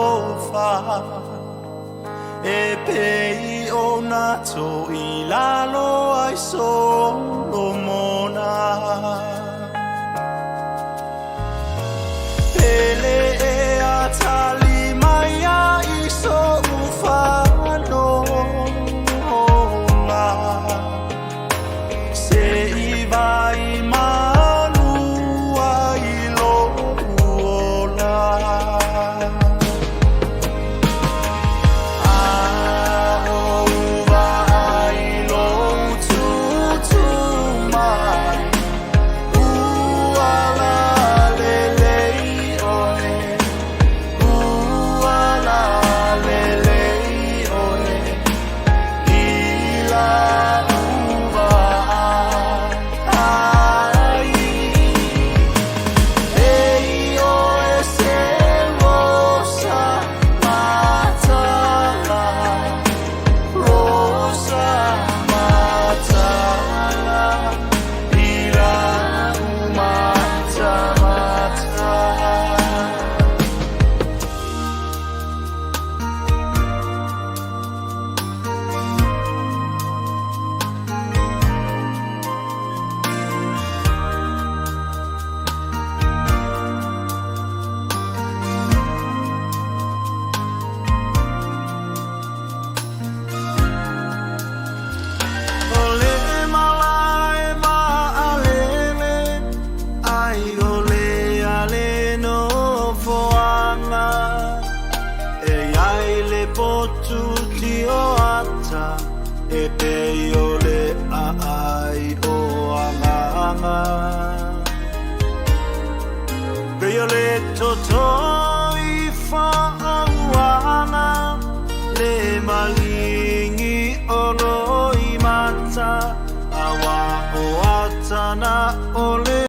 alofa e pei ona toʻilalo ai Solomona. Pele e atali mai ai soʻu fanoga seʻi vai malu ai loʻu ola. A ou vaai lou tūtū mai, ua lalelei ʻoe, ua lalelei ʻoe i laʻu vaai. E i ʻoe se rosa mataala, rosa mataala i laʻu matamata. O le malae maʻalele ai o le ale nofoaga e ai le potu tioata e pei o le aai o agaga. Pei o le toto i faauaga le maligi o loimata aua o atana o le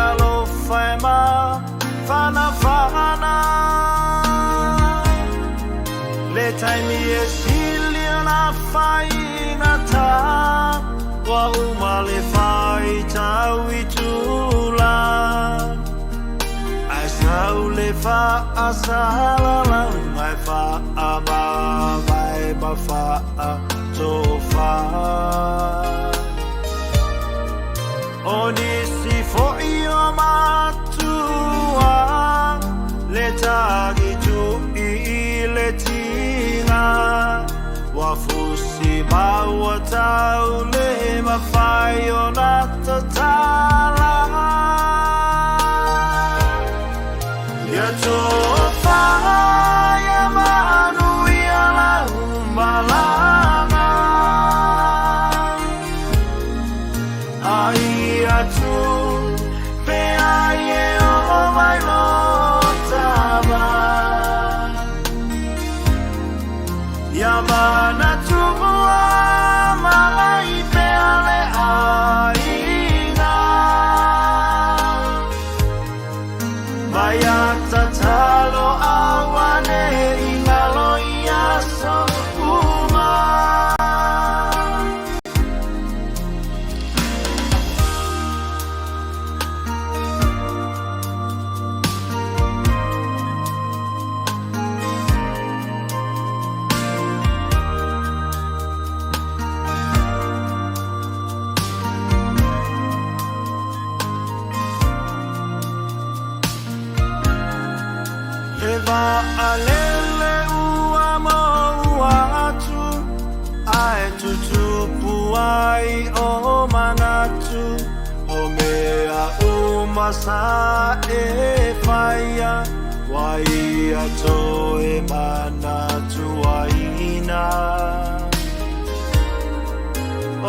alofa e mafanafana. Le taimi e sili ona faigata ua uma le faitau i tula ae sau le faasalalauga e faamavae ma faatofa. O nisi foʻi o matua le tagituʻi i le tiga ua fusi maua tau le mafai ona tatala. Ia tofa ia manuia lau malaga ai atu pe ai e oo mai lo tama. Ia manatua mai pea le aiga mai tatalo auaneʻi galo i aso uma. Le vaalele ua maua atu ae tutupu ai o manatu o mea uma sa e faia ua ia toe manatuaina.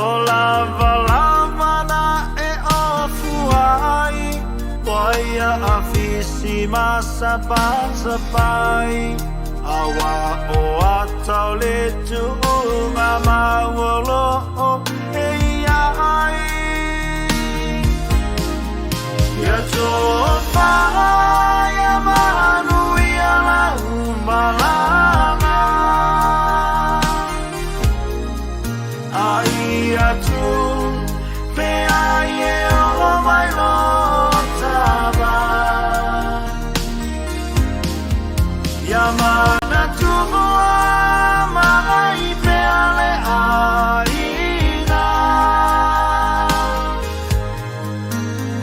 O lavalava na e ofu ai ua ia afisi masapasapai aua o ata o le tuuga mau o loo e ia ai. Ia tofa ia manuia lau malaga ai atu pe ai e oo mai lo tama. Ia Tumua mai pea le aiga.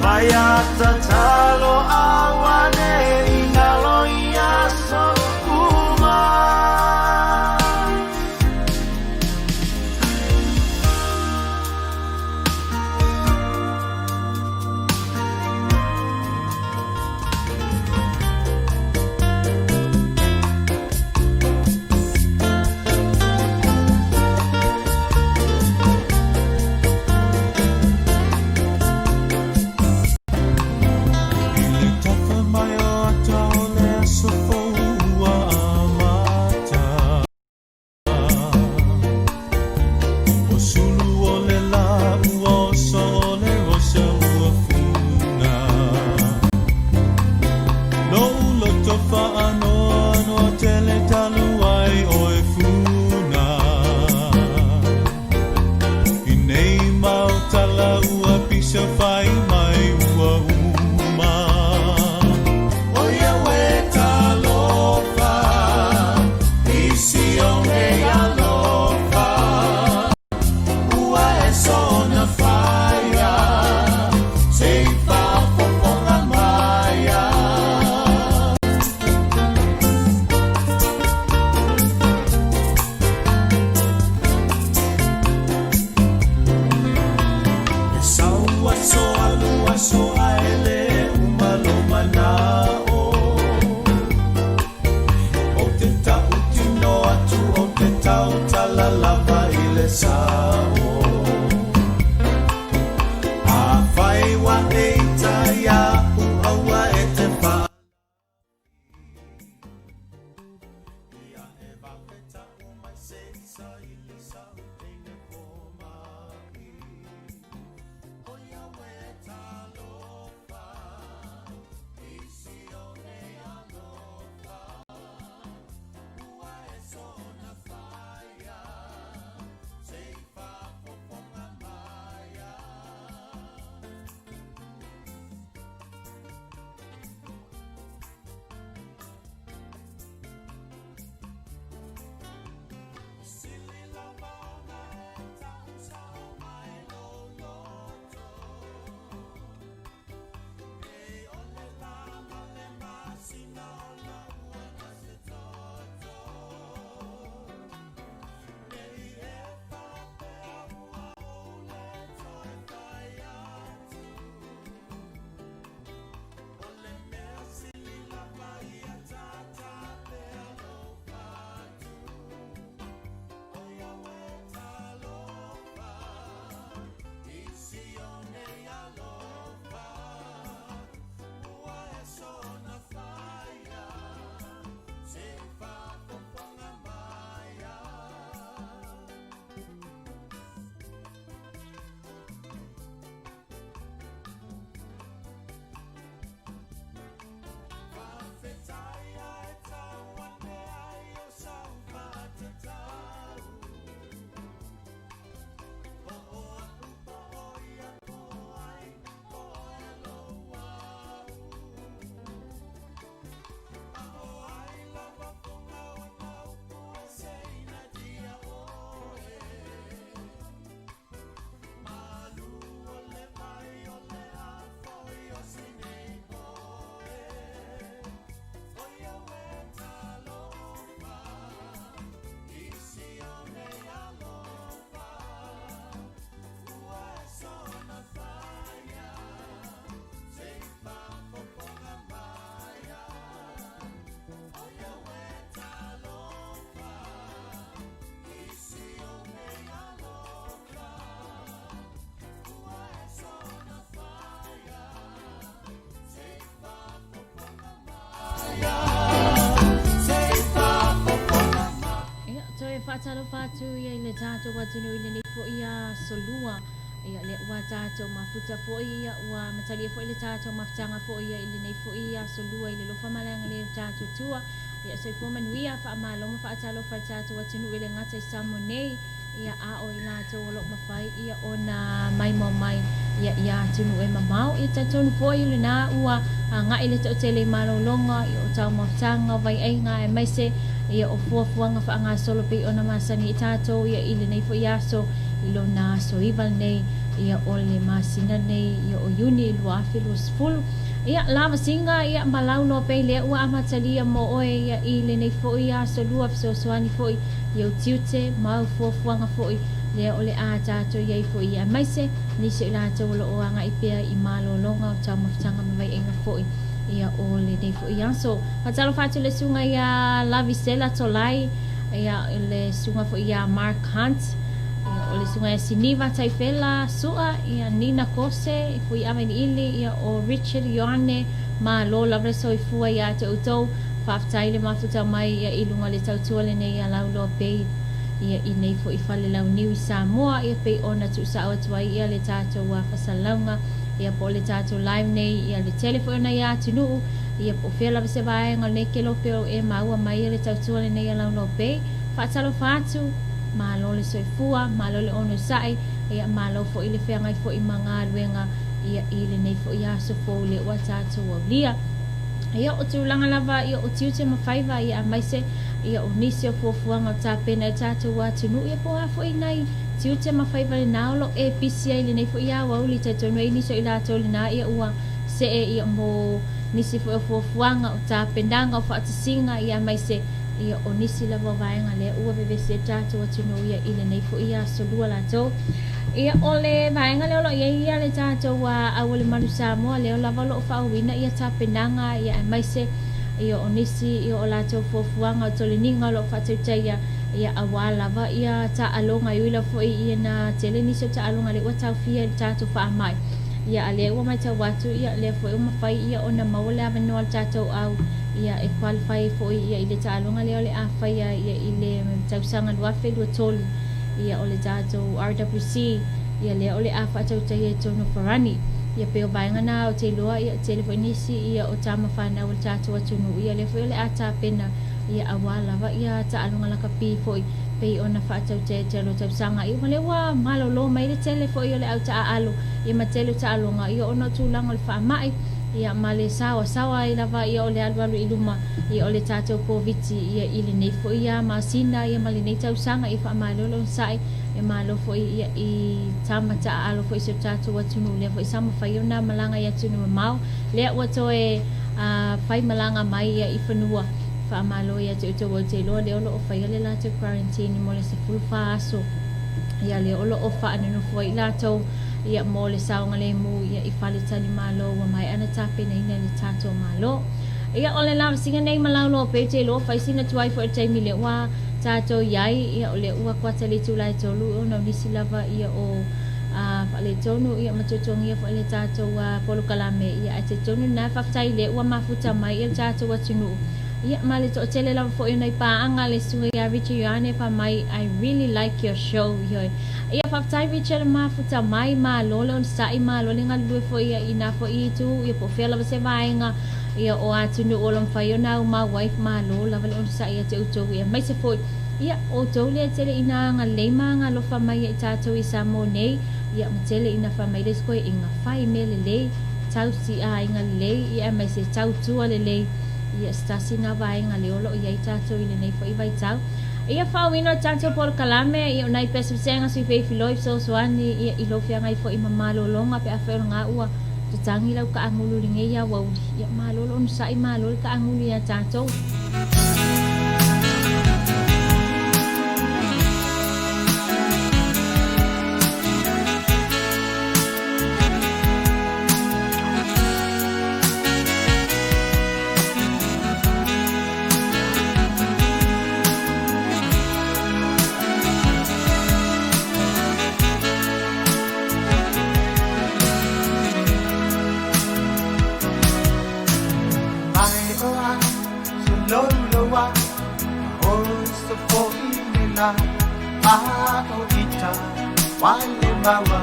Mai a tatalo auanei nalo i aso uma. I le tafa mai o ata o le aso fou ua amata. O sulu o le lā ua oso o le rosa ua funa. Lo'u loto faanoanoa tele talu ai oe funa. I nei mau tala ua pisa fai mai ua uma. O Iawe talofa, i Sione alofa, ua e soona faia, se i faafofoga maia. E sau aso alu aso ae le uma lou mana'o. Ou te ta'utino atu ou te tautala lava i le sa'o. Afai ua e ita iaʻu aua e te faa. Ia e vave ta'u mai se i saili sa'u teine foma'i. O Iawe talofa, i Sione alofa, ua e soona faia, se i faafofoga maia. Sili lava ona e ta'u sa'o mai lou loto. E o le lā ma le masina o lāua na se toto. Nei e faapea ua ou le toe fai atu. O le mea sili lava ia tata pea lou fatu. O Iawe talofa, i Sione alofa, ua e soona faia, se i faafofoga maia. Faafetai ae tau ane ai o sau faatatau. Po o a'u po o ia po o ai po o ea lou au. A o ai lava foga ona upu e seinatia oe. Malu o le vai o le a foi o sinei oe. O Iawe talofa, i Sione alofa, ua e soona faia, se i faafofoga maia. O Iawe talofa, i Sione alofa, ua e soona faia, se i faafofoga maia. Se i faafofoga maia. Ia, toe faatalofa atu ia i le tatou atunuu i lenei foi aso Lua. Ia, lea ua tatou mafuta foi, ia, ua amatalia foi le tatou mafutaga foi ia i lenei foi aso Lua i le alofa ma le agalelei o le tatou Atua. Ia, soifua manuia, faamalo ma faatalofa i le tatou atunuu e le gata i Samoa nei, ia, a o i latou o lo o mafai ia ona maimoa mai ia i atunuu e mamao. Ia talitonu foi o lena ua agai le toatele i malologa, ia o taumafataga, o vaiaiga aemaise Ia o fuafuaga faagasolo pei ona masani ai tatou ia i lenei foi aso i lona aso 9 lenei ia o le masina lenei ia o Iuni 2020. Ia lavasiga ia ma lauloa pei lea ua amatalia mo oe ia i lenei foi aso lua fesoasoani foi i ou tiute ma au fuafuaga foi lea o le a tatou i ai foi ia aemaise nisi o i latou o lo o agai pea i malologa o taumafataga ma vaiaiga foi ia o lenei foi aso. Faatalofa atu i le susuga ia Lavisela Tolai, ia le susuga foi ia Mark Hunt, ia o le susuga ia Siniva Taifela Sua, ia Nina Kose, Fuiava Iliili, ia o Richard Ioane, malo lava le soifua ia te outou. Faafetai le mafuta mai ia i luga o le tautua lenei ia Lauloa Bay ia i nei foi fale launiu i Samoa ia pei ona tuusao atu ai ia le tatou faasalalauga ia po o le tatou live nei ia le tele foi o nai atunuu ia po o fea lava se vaega o lenei kelope o e maua mai ia le tautua lenei a Lauloa Bay. Faatalofa atu, malo le soifua, malo le onosai, ia malo foi le feagai foi ma galuega ia i lenei foi aso fou lea ua tatou aulia. Ia o tulaga lava ia o tiute ma faiva ia aemaise ia o nisi o fuafuaga o tapena ai tatou atunuu ia po o a foi nai tiute ma faiva lena o lo o e pisi ai i lenei foi aoauli. Talitonu ai nisi o i latou lena ia ua see ia mo nisi foi o fuafuaga o tapenaga o faatasiga ia aemaise ia o nisi lava o vaega lea ua vevesi ai le tatou atunuu ia i lenei foi aso lua latou. Ia o le vaega lea o lo o i ai ia le tatou Aualemalu Samoa lea lava o lo o faaauauina ia tapenaga ia aemaise ia o nisi ia o latou fuafuaga o toleniga o lo o faatautaia ia aua lava ia taaloga e ui lava foi ia na tele nisi o taaloga lea ua taofia i le tatou faamai ia a lea ua matau atu ia lea foi ua mafai ia ona maua le avanoa o le tatou au ia e qualify ai foi ia i le taaloga lea o le a faia ia i le tausaga 2023 ia o le tatou RWC ia lea o le a faatautaia i totonu o Farani. Ia pei o vaega na ou te iloa ia tele foi nisi ia o tama fanau o le tatou atunuu ia lea foi o le a tapena ia aua lava ia taaloga lakapi foi pei ona faatautaia i tele o tausaga. Ia ua lea ua malolo mai le tele foi o le au taaalo ia ma tele o taaloga ia ona o tulaga o le faamai ia ma le saoasaoa ai lava ia o le alualu i luma ia o le tatou Koviti ia i lenei foi ia masina ia ma lenei tausaga ia faamalo le onosai e malo foi ia i tama taaalo foi i si o tatou atunuu lea foi sa mafai ona malaga i atunuu mamao lea ua toe fai malaga mai ia i fanua. Faamalo ia te outou ou te iloa lea o lo o faia le latou quarantine mo le 14 aso ia lea o lo o faanonofo ai latou ia mo le saogalemu ia i faletalimalo ua maea ona tapenaina e le tatou Malo. Ia o le lavasiga nei ma Lauloa Bay ou te iloa fai sina tuai foi i le taimi lea ua tatou i ai ia o lea ua kuata le itula e tolu ona o nisi lava ia o faaletonu ia ma tuatuagia foi le tatou polokalame ia ae talitonu lena faafetai lea ua mafuta mai ia le tatou atunuu ia ma le toatele lava foi o nai paaga le susuga ia Richard Ioane fai mai I really like your show ioe ia faafetai Richard mafuta mai malo le onosai malo le galulue foi ia i na foi itu ia po o fea lava se vaega ia o atunuu o lo o mafai ona aumau ai malo lava le onosai ia te outou ia aemaise foi ia outou lea tele ina agalelei ma agalofa mai ia i tatou i Samoa nei ia ma tele ina fai mai le isi koeaiga fai mea lelei tausi aiga lelei ia aemaise tautua lelei ia se tasi na vaega lea o lo o i ai tatou i lenei foi vaitau. Ia faaauina o le tatou polokalame ia o nai pesepesega sui feifiloi fesoasoani ia i lou feagai foi ma malologa pe afai o lena ua tatagi lau kaagulu i lenei aoauli ia malo le onosai malo le kaagulu ia tatou. Mai o a se loloa o se fo'i le la a o ita wale maua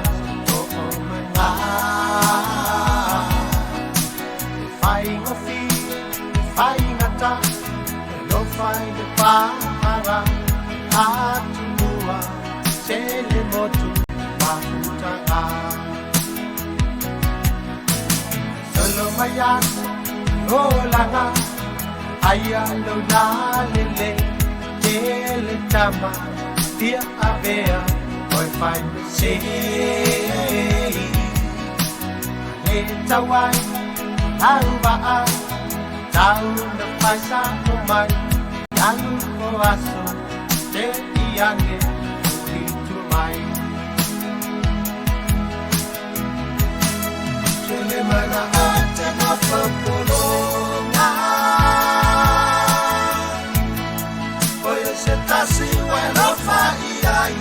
o o mana E faigofie e faigata e alofa i le para atunua se le motu mafutaga. Solo mai aso olaga aia lona lelei. lama Ia avea Oe fai me sei Le tauai Lau vaai Tau na fai sa o mai Alu o aso Te iane Uri tu mai Tele mana ate na whapolonga Oia se tasi wailofa iai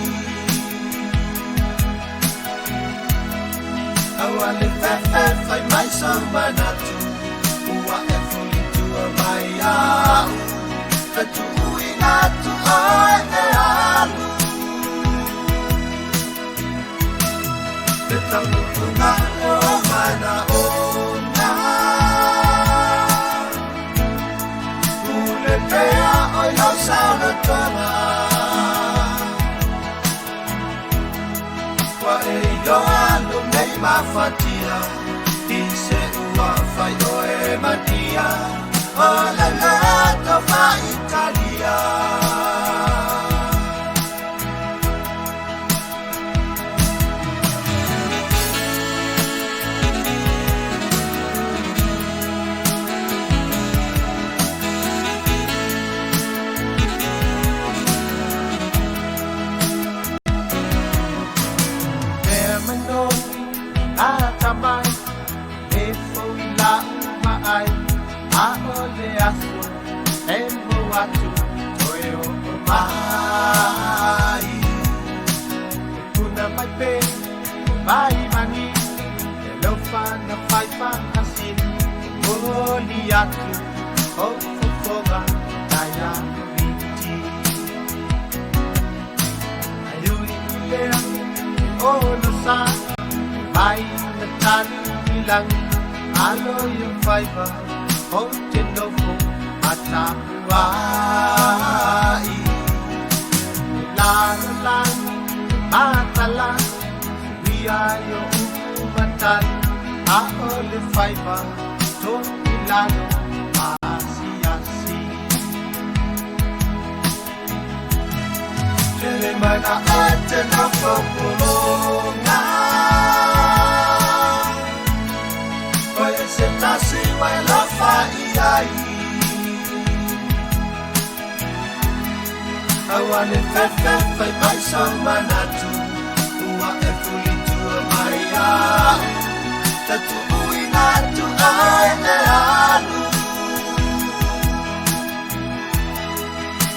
Aua le fefe fai mai so manatu Ua e fulitua mai au Fetuuina atu oe e alu Te taunuunga o manaoga Pule pea o lau saolotoga Ua e iloa lou nei mafatia I se ua fai oe matia O le loto faaitalia Mea manogi atamai E foi lau vaai A'ole aso e mo atu Toe oo mai E puna mai pe Vai mani E lofa na fai fa'asili Momoli atu O fofoga Taia miti Ai ui i lea E ono sa Vai na tali i lagi Alo i o faiva O te nofo Atapuai E lalolagi Matala Suia i o upu matali A'ole faiva To'ilalo Asiasi Tele mana ate na fopologa Oia se tasi wailofa iai Aua le fefe fai mai so manatu Ua e fulitua mai au Tatuuina atu oe e alu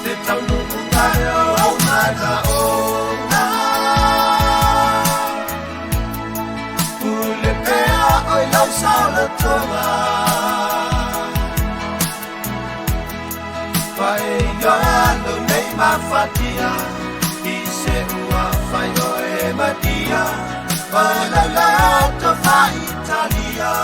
Te taunuunga o ou manaoga Pule pea o i lau saolotoga Ua e iloa lou nei mafatia I se ua fai oe matia O lau loto faaitalia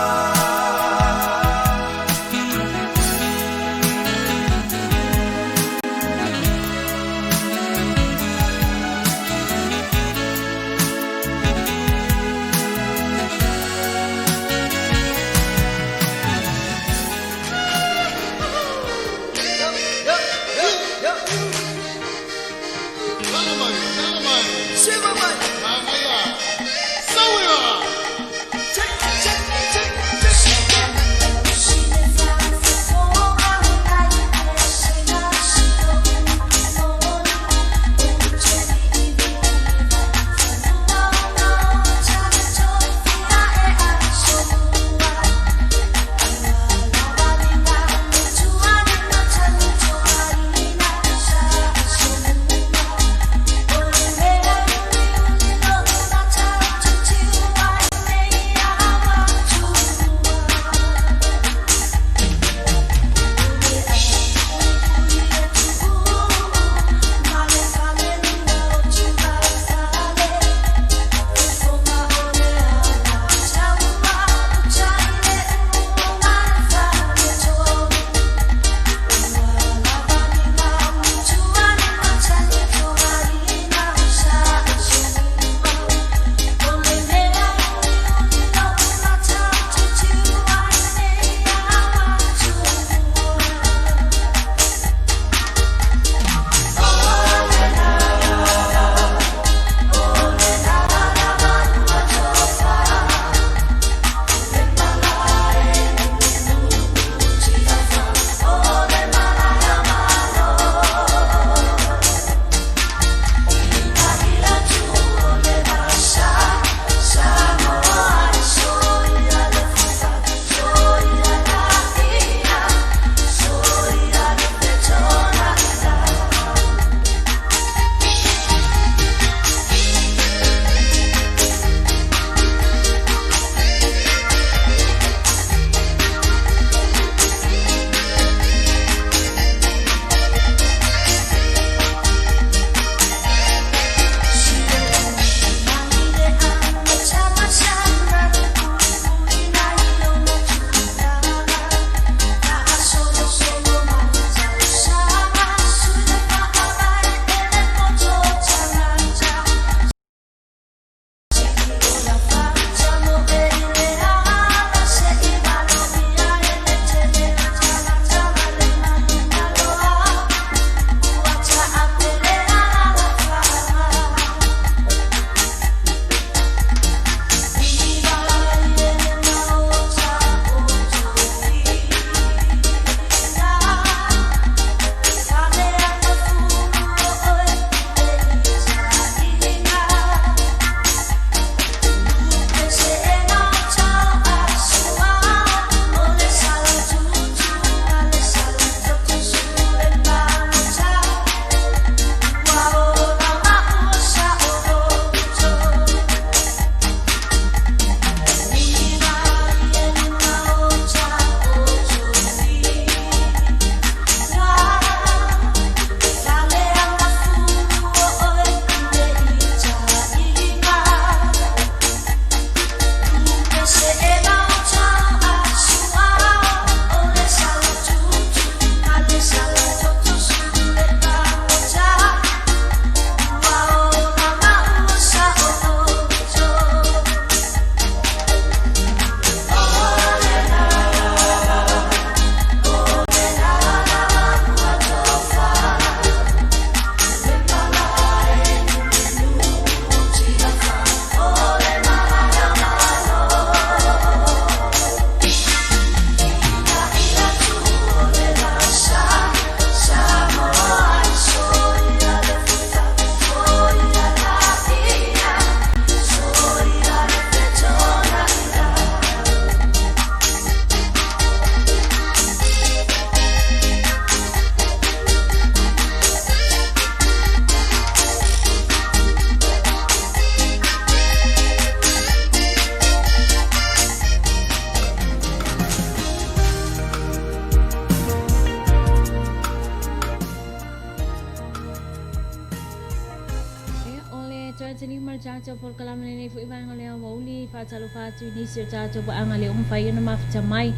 tatou atunuu ma le tatou polokalame lenei foi vaega o le aoauli faatalofa atu i nisi o tatou paaga lea ua mafai ona mafuta mai.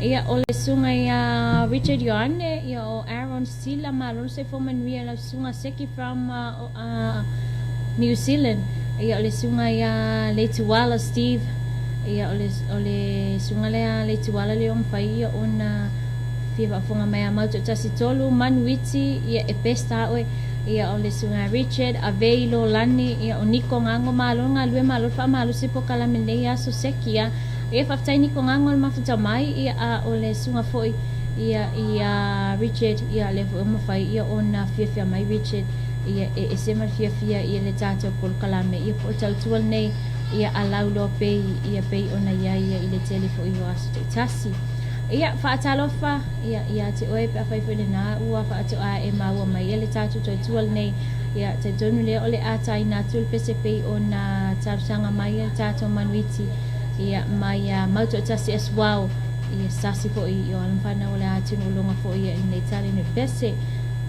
Ia o le susuga ia Richard Ioane, ia o Aaron Sila, malo le soifua manuia lau susuga Seki from New Zealand. Ia o le susuga ia Leituala Steve, ia o le o le susuga lea Leituala lea ua mafai ia ona fia faafofoga mai a mau toatasi tolu Manuiti, ia e best a oe. Ia o le susuga Richard Avei Lolani, ia o Niko Gago, malo le galue malo le faamalosi polokalame lenei aso Seki a. Ia faafetai Niko Gago le mafuta mai, ia a o le susuga foi ia ia Richard, ia lea foi ua mafai ia ona fiafia mai Richard, ia e ese ma le fiafia ia le tatou polokalame, ia po o tautua lenei ia a lauloa pei ia pei ona iai ia i le tele foi o aso taitasi. Ia, faatalofa ia ia te oe pe afai foi lena ua faatoa e maua mai ia le tatou tautua lenei. Ia, talitonu lea o le a taina atu le pese pei ona talosaga mai ia le tatou manuiti ia mai ia Mautoatasi as well. Ia sasi foi i o alo ma fanau o le atunuu loga foi ia i lenei tali le pese.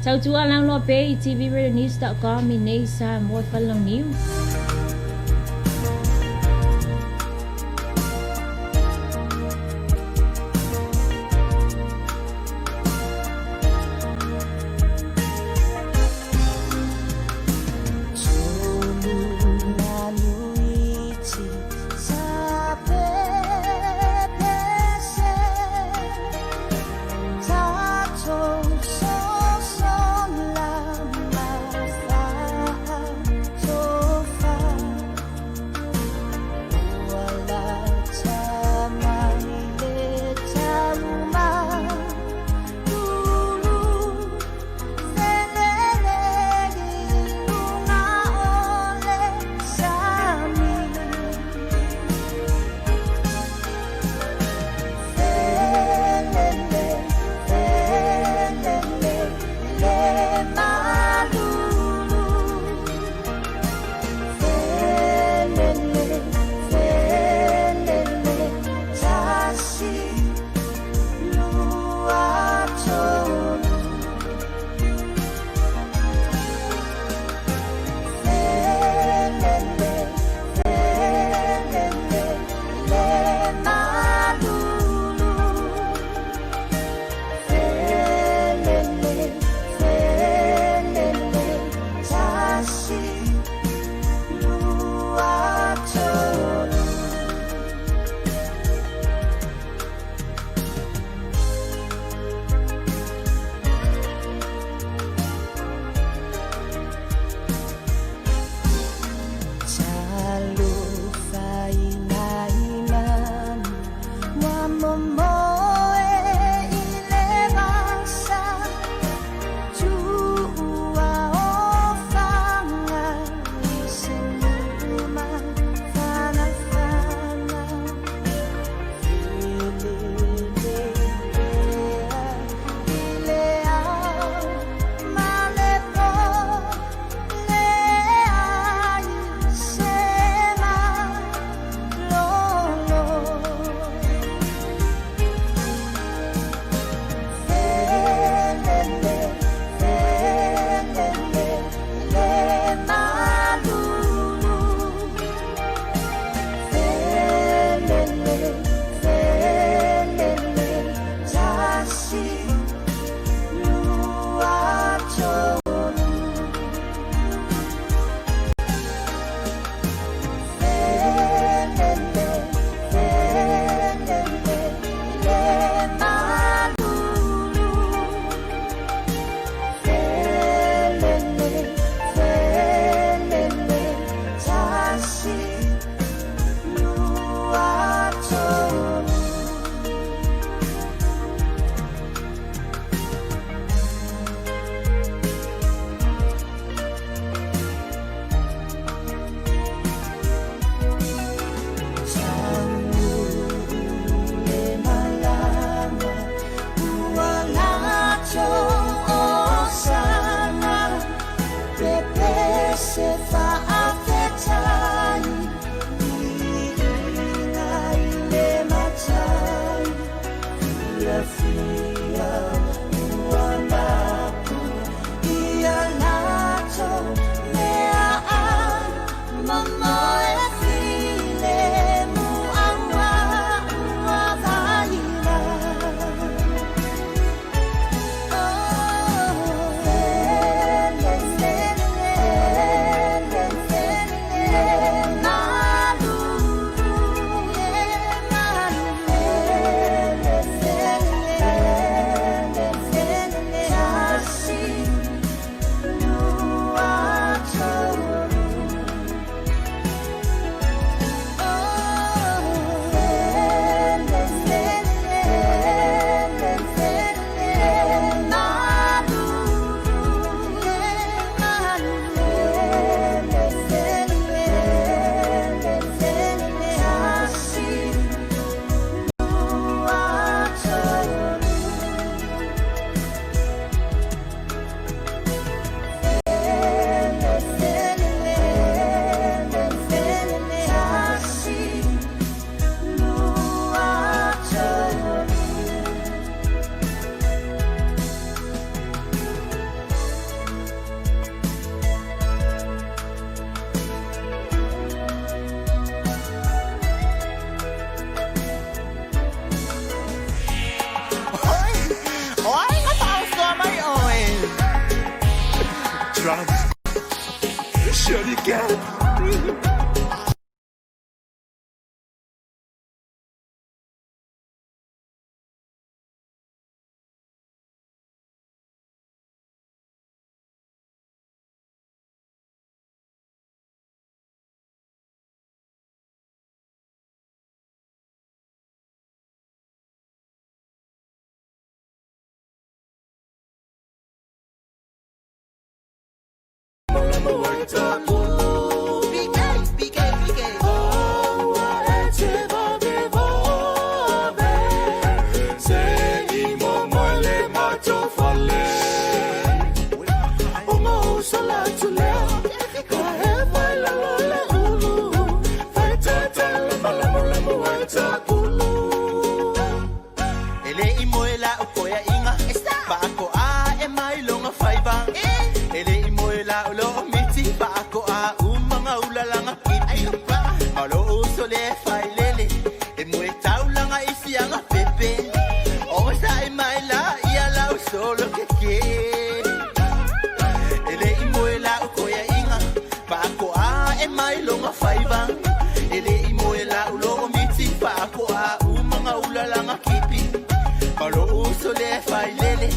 Tautua lauloa pea i tvradionews.com i nei Samoa e Falelauniu. E le i moe la o koea inga Paako a e mai longa faiva E le i moe la o lo o miti Paako a umanga ulalanga kipi Malo uso le fai lele E moe taulanga isi anga pepe O sa e mai la ia la o solo ke ke E le i moe la o koea inga Paako a e mai longa faiva E le i moe la o lo o miti Paako a umanga ulalanga kipi Malo uso le fai lele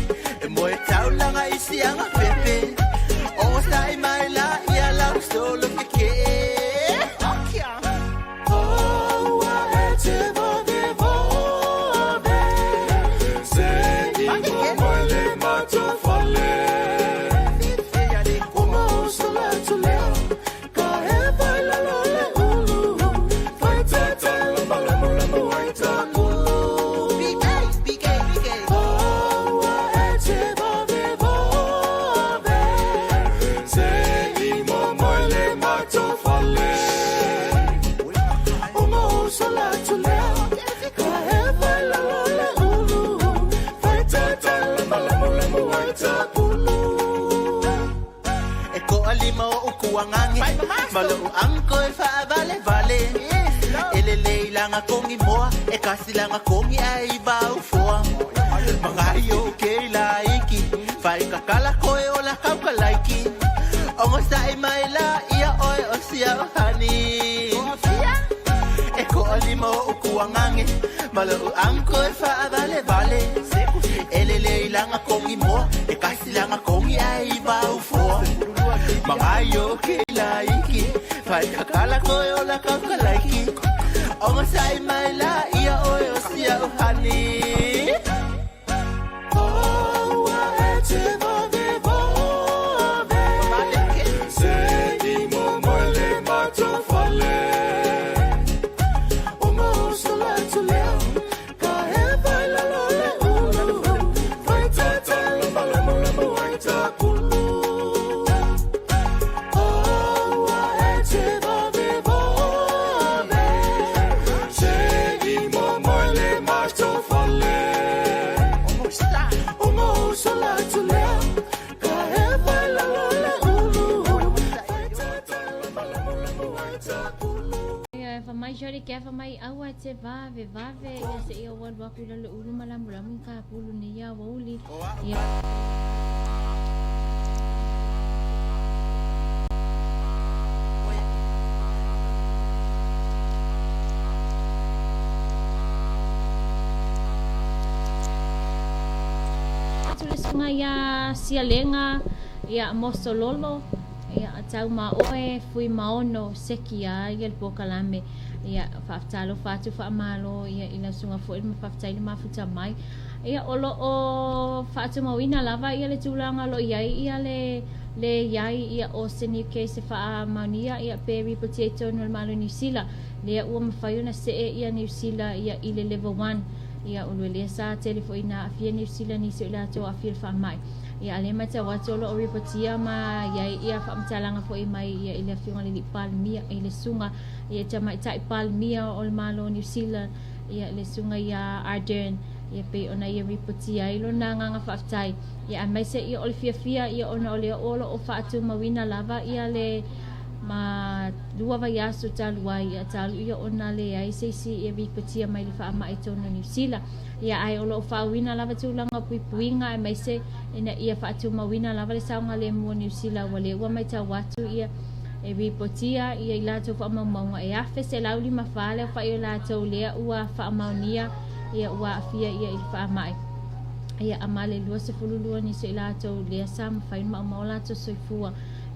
E moe taulanga isi anga pepe O sa e mai la ia la o solo ke ke E ko alima o ukuangange Malo o angko e whaavale vale E le leilanga kongi moa E kasilanga kongi ai vau foa Mangai o ke laiki Whai kakala koe o la kauka laiki Ongo sa i mai la ia oe o sia o hani E ko alima o ukuangange Malo o angko e whaavale vale E le leilanga kongi moa E kasilanga kongi ai vau foa Mangayo ke laiki Whai kakala koe o la kauka laiki Ongo sa i mai la ia oe o sia o hani Ia fa mai jori ke fa mai aua te vave vave ia se ia walu aku i lalo ulu malamulamu i ka pulu nei ia wauli ia atu le susuga ia Sialega ia Mosololo ia tau ma oe fui maono seki ia ia le pokalame ia faafetalofa atu faamalo ia i lau susuga foi ma faafetai le mafuta mai ia o lo o faatumauina lava ia le tulaga o lo o i ai ia le le iai ia o se new case e faamaonia ia pe ripotia i totonu o le Malo Niu Sila lea ua mafai ona see ia Niu Sila ia i le level 1 ia o lea sa tele foi ina aafia Niu Sila nisi o i latou aafia le faamai ia a lea matau atu o lo o ripotia ma iai ia faamatalaga foi mai ia i le afioga i le alii Palemia i le susuga ia Tamaitai Palemia o le Malo o Niu Sila ia le susuga ia Ardern ia pei ona ia ripotia ai lona agaga faafetai ia aemaise ia o le fiafia ia ona o lea o lo o faatumauina lava ia le Ma 2 vaiaso talu ai, ia talu ia ona leai se isi e ripotia mai le faamai i totonu o Niu Sila. Ia ae o lo o faauina lava tulaga o puipuiga aemaise ina ia faatumauina lava le saogalemu o Niu Sila ua le ua matau atu ia e ripotia ia i latou faamaumauga e 1,154 le aofai o latou lea ua faamaonia ia ua aafia ia i le faamai. Ia ma le 22 nisi o i latou lea sa mafai ona maumau o latou soifua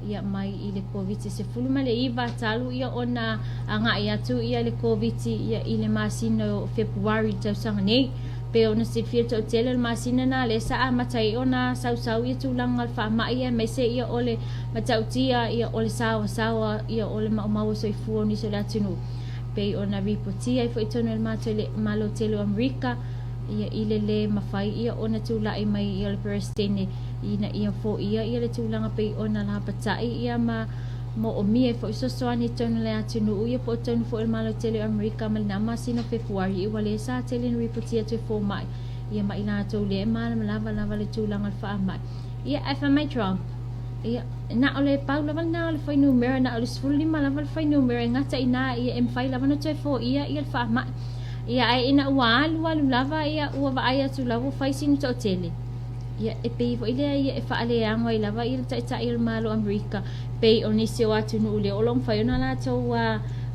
ia mai i le Koviti-19 talu ia ona agai atu ia le Koviti ia i le masina o Fepuari i le tausaga nei. Pei ona silafia le toatele o le masina na lea sa amata ai ona sausau ia tulaga o le faamai aemaise ia o le matautia ia o le saoasaoa ia o le maumau o soifua o nisi o le atunuu. Pei ona ripotia ai foi i totonu o le Malo tele o Amerika ia i le lē mafai ia ona tulai mai ia le Peresetene ina ia foia ia le tulaga pei ona lapatai ia ma moomia ai foi fesoasoani i totonu o le atunuu ia po o totonu foi o le Malo tele o Amerika ma lena masina o Fepuari ua le sa tele ona ripotia atu e fomai ia ma i latou lea e malamalama lava le tulaga o le faamai. Ia ae fai mai Trump, ia na o le pau lava lena o le fuainumera, na o le 15 lava le fuainumera e gata i ina ia e mafai lava ona toe foia ia le faamai. Ia ae ina ua alu alu lava ia ua vaai atu lava ua fai sina toatele. Ia e pei foi lea ia e faaleago ai lava ia le Taitai o le Malo o Amerika pei o nisi o atunuu lea o lo o mafai ona latou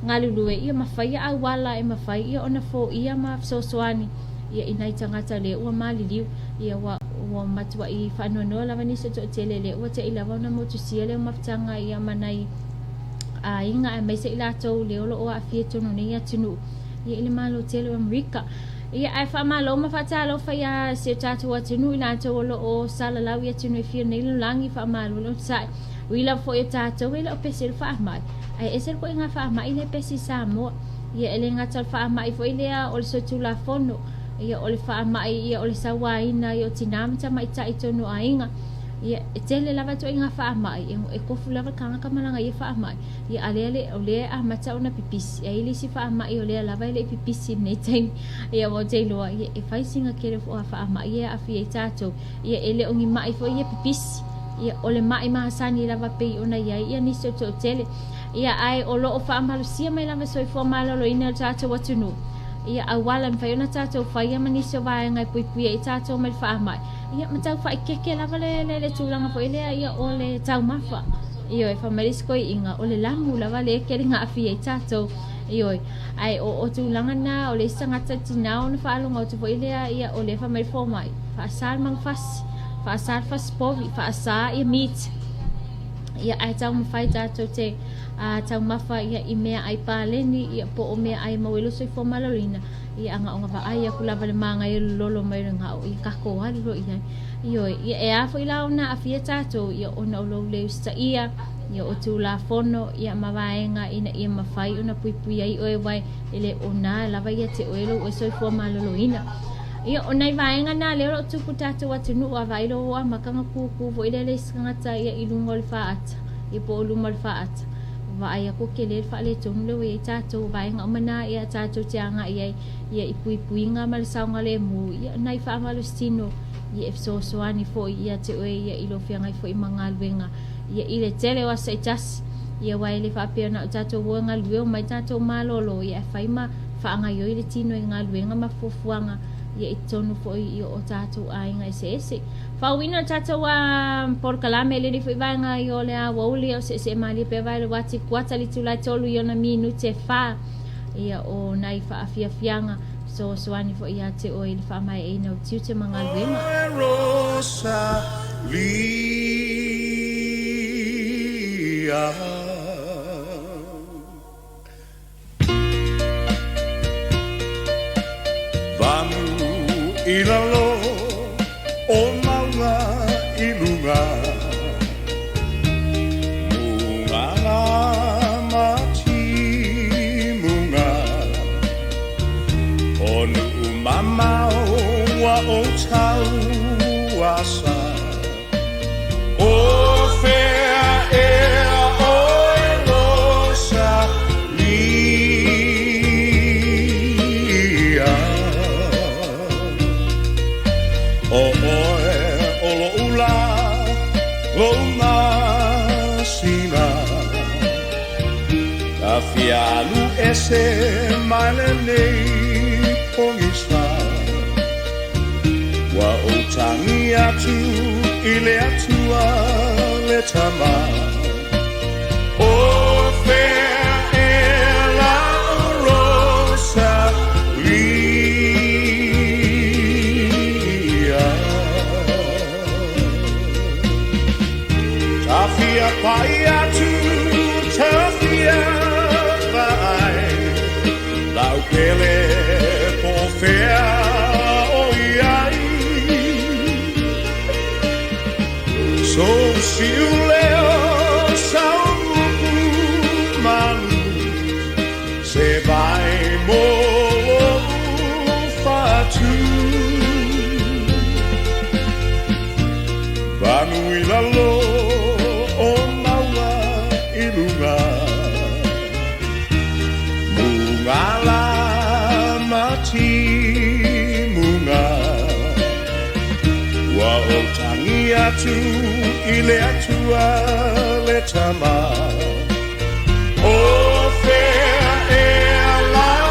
galulue ia ma faia auala e mafai ia ona foia ma fesoasoani ia i nai tagata lea ua maliliu. Ia ua ua matuai faanoanoa lava nisi o toatele lea ua te'i lava ona motusia le mafutaga ia ma nai aiga aemaise i latou lea o lo o aafia i totonu o nei atunuu ia i le Malo tele o Amerika. Ia ae faamalo ma faatalofa iā si o tatou atunuu i latou o lo o salalau i atunuu e fia nei lalolagi, faamalo le onosai. Ui lava foi o tatou e le o pesi le faamai, ae ese le koiga faamai lea e pesi i Samoa. Ia e le gata o le faamai foi lea o le solitulafono, ia o le faamai ia o le sauaina ia o tinā ma tamaitai i totonu o aiga. Ia e tele lava ituaiga faamai, e kofu lava le tagata ma lana ia faamai. Ia a lea le, o lea e amata ona pipisi, e i ai le isi faamai o lea lava e le i pipisi i lenei taimi. Ia ua ou te iloa, ia e fai sina tele o faamai ia e aafia ai tatou. Ia e le o ni mai foi ia pipisi. Ia o le mai masani lava pei ona i ai ia nisi o le toatele. Ia ae o lo o faamalosia mai lava soifua maloloina e le tatou atunuu. Ia auala e mafai ona tatou faia ma nisi o vaega e puipuia ai tatou mai le faamai. Ia ma tau faaikeke lava le, le, le tulaga foi lea ia o le taumafa. Ioe, fai mai le isi toeaiina, o le lamu lava lea e tele ina aafia ai tatou. Ioe, ae o, o tulaga na o le isi tagata tinā ona faalogo atu foi lea, ia o lea fai mai le fomai, faasa le manufasi, faasa le fasi povi, faasa ia meat. Ia ae taumafai tatou te taumafa ia i meaai paleni, ia po o meaai e maua ai lou soifua maloloina. Ia ana ona vaai aku lava le mānaia lololo mai o le gao, ia tatou alu loa i ai. Ioe, ia e a foi la ona aafia tatou, ia ona o lou le usitaia, ia o Tulafono, ia ma vaega ina ia mafai ona puipui ai oe wai e le o nā lava ia te oe lou oe soifua maloloina. Ia o nai vaega nā lea o lo o tupu tatou atunuu a vaai loa ua amata ona kūkū foi lea le isi tagata ia i luga o le faata, ia po o luma o le faata. Vaai aku tele le faaletonu lea ua i ai tatou vaega uma na ia tatou te agai ai ia i puipuiga ma le saogalemu ia nai faamalositino ia e fesoasoani foi ia te oe ia i lou feagai foi ma galuega ia i le tele o aso taitasi ia aua e le faapea na o tatou o e galulue omai tatou malolo ia e fai ma faagaioi le tino i galuega ma fuafuaga ia i totonu foi ia o tatou aiga eseese. Faauuina o le tatou polokalame i lenei foi vaega i o le aoauli o seesee malie pea vae le uati kuata le itula e 3 i ona minute 4 ia o nai faafiafiaga fesoasoani foi ia te oe i le faamaeaina o tiute ma galuega. Vanu i lalo o mauga i luga, Mugala ma timuga, O nuu mamao ua ou tauasa. O fea ea oe Rosalia? O oe o loʻu lā, lou masina. Tafia alu ese mai lenei pogisa. Ua ou tagi atu i le Atua le Tama. O fea ea lau Rosalia. Tafia pai atu, tafia vaai, lau pele po o fea o i ai. Sou siuleo sau upu malu, se vai mo lou fatu. Vanu i lalo o maua i luga, muga la ma timuga. Ua ou tagi atu i le Atua le Tama. O fea ea lau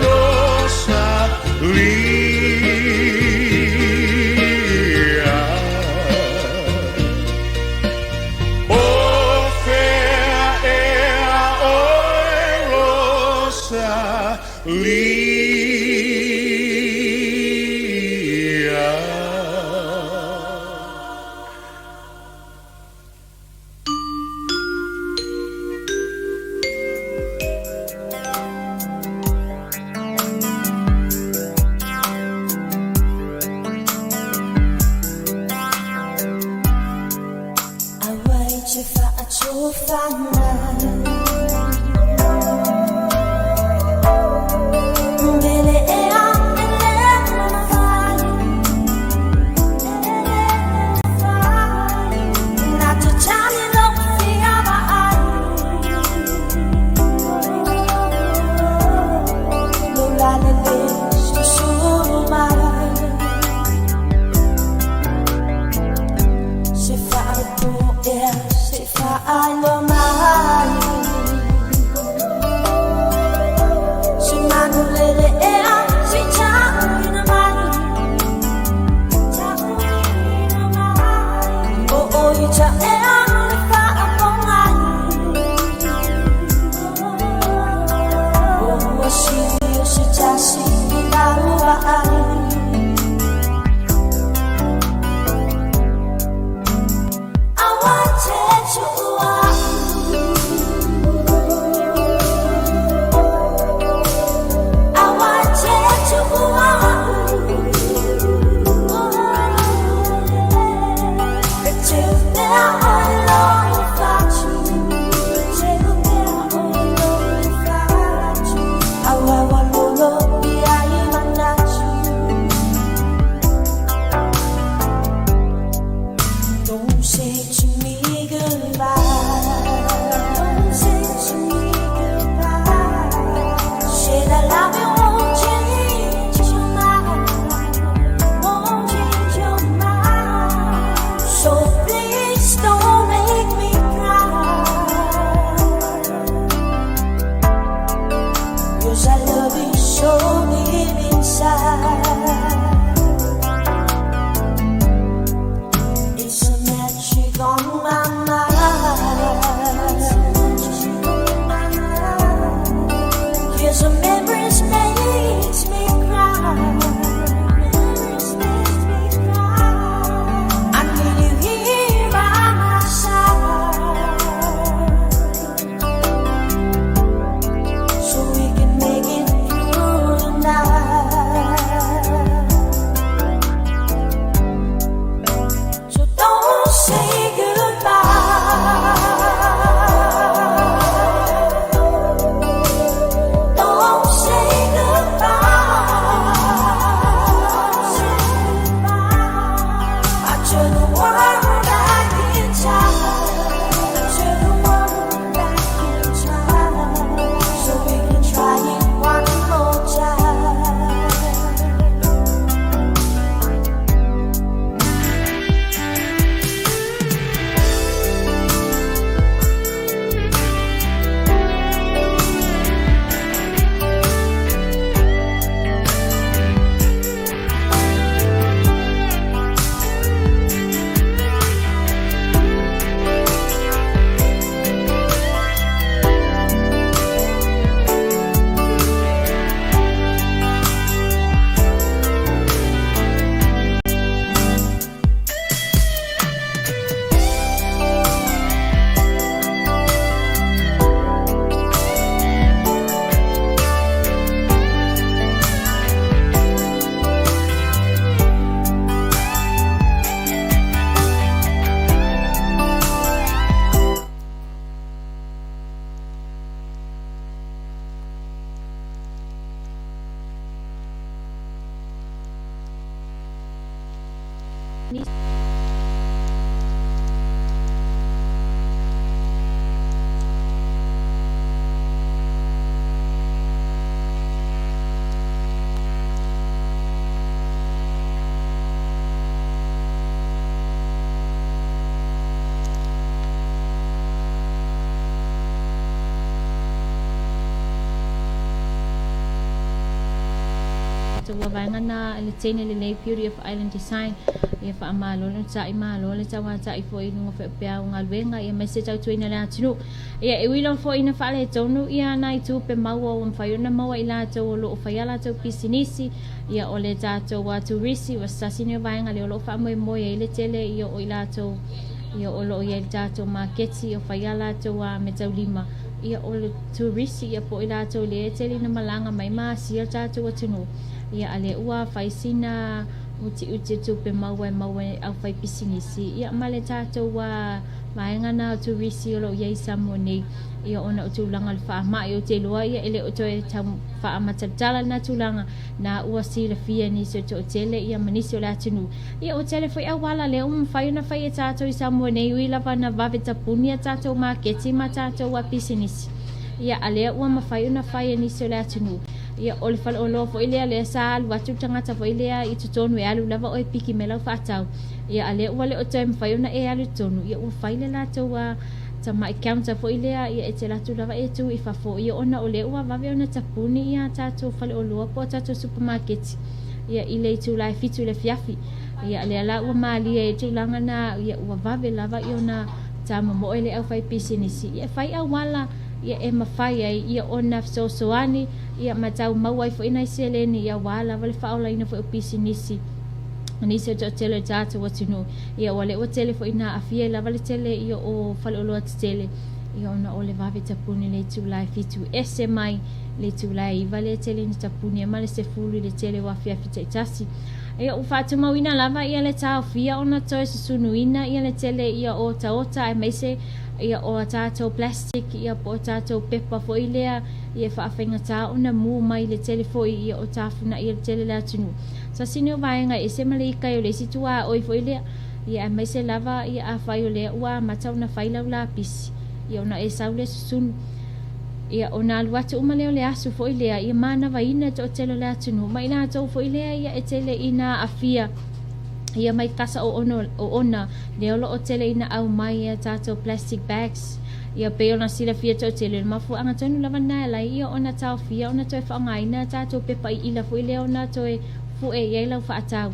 Rosalia. O fea ea oe Rosalia. Awai te whaatofana. Mbele ea ele mana whai. Na te tani lo whia ai. Lo la le le suru mai. Se whaatu ea, se whaalo mai. Se manu lele ea, se tauina mai. Tauina mai. O o i ta ea le whaapongai. O ua sili o se tasi i lau ai. Awa te tua. Ua vaega na le teine lelei Beauty of Island Design ia faamalo le onosai malo le tauatai foi i luga foi o peau galuega ia aemaise tautuaina le atunuu. Ia e ui lava foi ina faaletonu ia nai tupe maua ua mafai ona maua i latou o lo o faia latou pisinisi ia o le tatou turisi ua se tasi nei o vaega lea o lo o faamoemoe ai le tele ia o i latou ia o lo o i ai le tatou maketi o faia latou meataulima ia o le turisi ia po o i latou lea e tele ina malaga mai ma asia le tatou atunuu ia a lea ua fai sina utiuti o tupe maua e maua e aufaipisinisi ia ma le tatou vaega na o turisi o lo o i ai i Samoa nei ia ona o tulaga o le faamai. Ou te iloa ia e le o toe tau faamatalatala lena tulaga na ua silafia e nisi o toatele ia ma nisi o le atunuu. Ia ua tele foi auala lea ua mafai ona fai e tatou i Samoa nei ui lava na vave tapuni a tatou maketi ma tatou pisinisi ia a lea ua mafai ona fai e nisi o le atunuu. Ia o le faleoloa foi lea lea sa alu atu le tagata foi lea i totonu e alu lava oe piki mai lau faatau. Ia a lea ua le o toe mafai ona e alu i totonu, ia ua fai le latou tamai counter foi lea, ia e te alu atu lava e tu i fafo, ia ona o lea ua vave ona tapuni ia tatou faleoloa po o tatou supamaketi ia i le itula e 7 i le afiafi. Ia lea la ua malie ai le tulaga na, ia ua vave lava ia ona tamomoe le aufaipisinisi, ia e fai auala ia e mafai ai ia ona fesoasoani ia ma tau maua ai foi nai seleni ia aua lava le faaolaina foi o pisinisi nisi o toatele o le tatou atunuu. Ia ua lea ua tele foi ina aafia ai lava le tele ia o faleoloa tetele ia ona o le vave tapuni le itula e 7 ese mai le itula e 9 lea e tele ina tapuni ai ma le 10 i le tele o afiafi taitasi. Ia ua faatumauina lava ia le taofia ona toe susunuina ia le tele ia o otaota aemaise ia o a tatou plastic ia po o tatou pepa foi lea ia e faafaigata ona mu mai le tele foi ia o tafunai ai le tele le atunuu. Tasi nei o vaega e ese ma le ika o le isi tuaoi foi lea, ia aemaise lava ia afai o lea ua amata ona fai lau lapisi, ia ona e sau lea susunu. Ia ona alu atu uma lea o le asu foi lea, ia manavaina le toatele o le atunuu, ma i latou foi lea ia e tele ina aafia ia mai kasa o ono o ona lea o lo o tele ina aumai ia tatou plastic bags. Ia pei ona silafia toatele, o le mafuaaga tonu lava lena e ala ai ia ona taofia ona toe faaaogaina tatou pepa iila foi lea ona toe fue i ai lau faatau.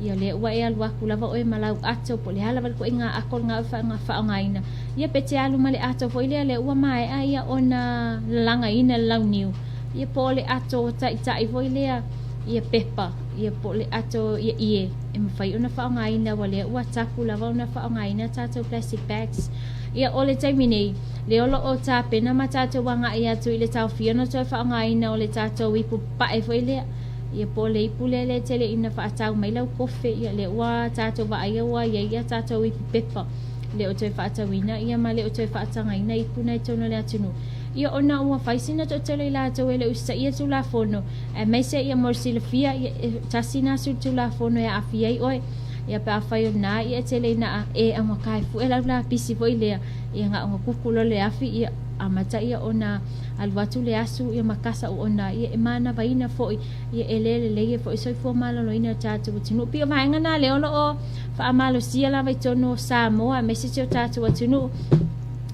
Ia lea ua e alu aku lava oe ma lau ato po o le a lava le ituaiga ato lena e faaaogaina. Ia pe te alu ma le ato foi lea lea ua maea ia ona lalagaina e le launiu. Ia po o le ato taitai foi lea ia pepa, ia po o le ato ia ie e mafai ona faaaogaina ua lea ua tapu lava ona faaaogaina tatou plastic bags. Ia, o le taimi nei, lea o lo o tapena ma tatou agai atu i le taofia ona toe faaaogaina o le tatou ipu papae foi lea. Ia, po o le ipu lea lea e tele ina faatau mai lau kofe, ia, lea ua tatou vaaia ua i ai ia tatou ipu pepa, le o toe faatauina ia ma le o toe faatagaina ipu na i totonu o le atunuu. Ia, ona ua fai sina toatele i latou e le usitaia Tulafono, aemaise ia mo le silafia, ia, e tasi lena solitulafono e aafia ai oe. Ia pe afai o lena ia e tele ina e augata e fue lau lapisi foi lea, ia na ona kuku loa le afi, ia amata ia ona alu atu le asu ia ma kasa oona, ia e manavaina foi, ia e le lelei ai foi soifua maloloina o tatou atunuu. Pei o vaega na lea o lo o faamalosia lava i totonu o Samoa aemaise si o tatou atunuu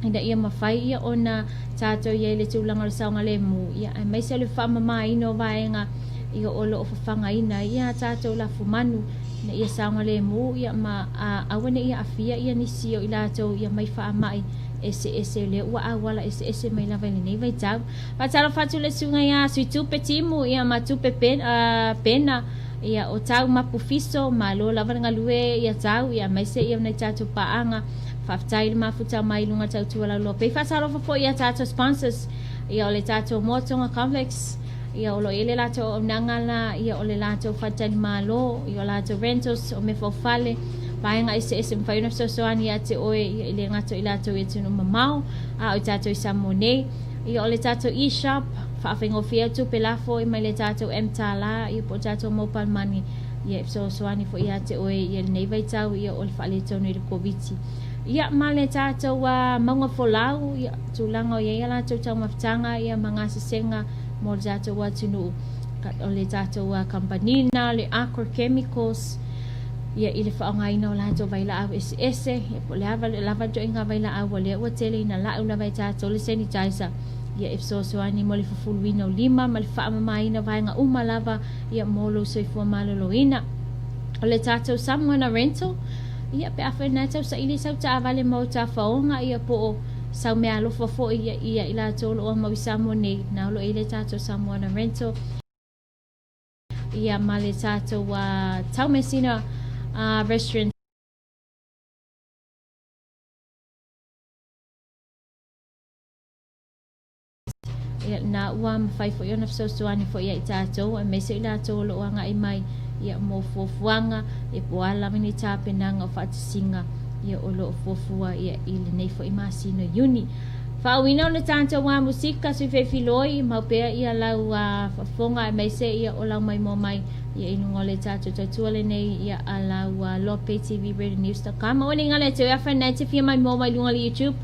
ina ia mafai ia ona tatou i ai i le tulaga o le saogalemu, ia aemaise o le faamamaina o vaega ia o lo o fafagaina ai ia tatou lafumanu ina ia saogalemu ia ma aua ne i aafia ia nisi o i latou ia mai faamai eseese lea ua auala eseese mai lava i lenei vaitau. Faatalofa atu le susuga ia Suitupe Timu ia ma Tupe Pena ia o Tau Mapu Fiso, malo lava le galue ia Tau ia aemaise ia nai tatou paaga. Faafetai le mafuta mai i luga tautua lauloa pei. Faatalofa foi ia tatou sponsors ia o le tatou Moa Tonga Complex ia o lo o i ai le latou auaunaga la ia o le latou faletalimalo ia o latou rentals o mea faufale vaega eseese mafai ona fesoasoani ia te oe ia i le gata i latou i atunuu mamao a o i tatou i Samoa nei. Ia o le tatou e-shop faafaigofie atu tupe lafo mai le tatou M-Tala ia po o tatou mobile money. Ia e fesoasoani foi ia te oe ia lenei vaitau ia o le faaletonu i le Koviti. Ia ma le tatou mauga folau ia tulaga o i ai a latou taumafataga ia ma gasesega mo le tatou atunuu o le tatou kamupani lena o le Aqua Chemicals ia i le faaaogaina o latou vailaau eseese ia po o le a lava le ituaiga vailaau o lea ua tele ina lau lava e tatou le sanitizer ia e fesoasoani mo le fufuluina o lima ma le faamamaina o vaega uma lava ia mo lou soifua maloloina. O le tatou Samoana Rental, ia pe a fai na tau saili sau taavale mo tafaoga ia po o sau meaalofa foi ia, ia i latou o lo o mau i Samoa nei, na o lo o i le tatou Samoana Rental ia ma le tatou Taumeasina Restaurant. Ia, na ua mafai foi ona fesoasoani foi ia i tatou, aemaise i latou o lo o agai mai ia mo fuafuaga, ia po o a lava ni tapenaga o faatasiga ia o lo o fuafua ia i lenei foi masina o Iuni. Faauuina o le tatou musika sui feifiloi, mau pea ia lau faafofoga aemaise ia o lau maimoa mai ia i luga o le tatou tautua lenei ia a lau Lope TV Radio News.com. Aua ne i galo ia te oe afai na e te fia maimoa mai i luga o le YouTube,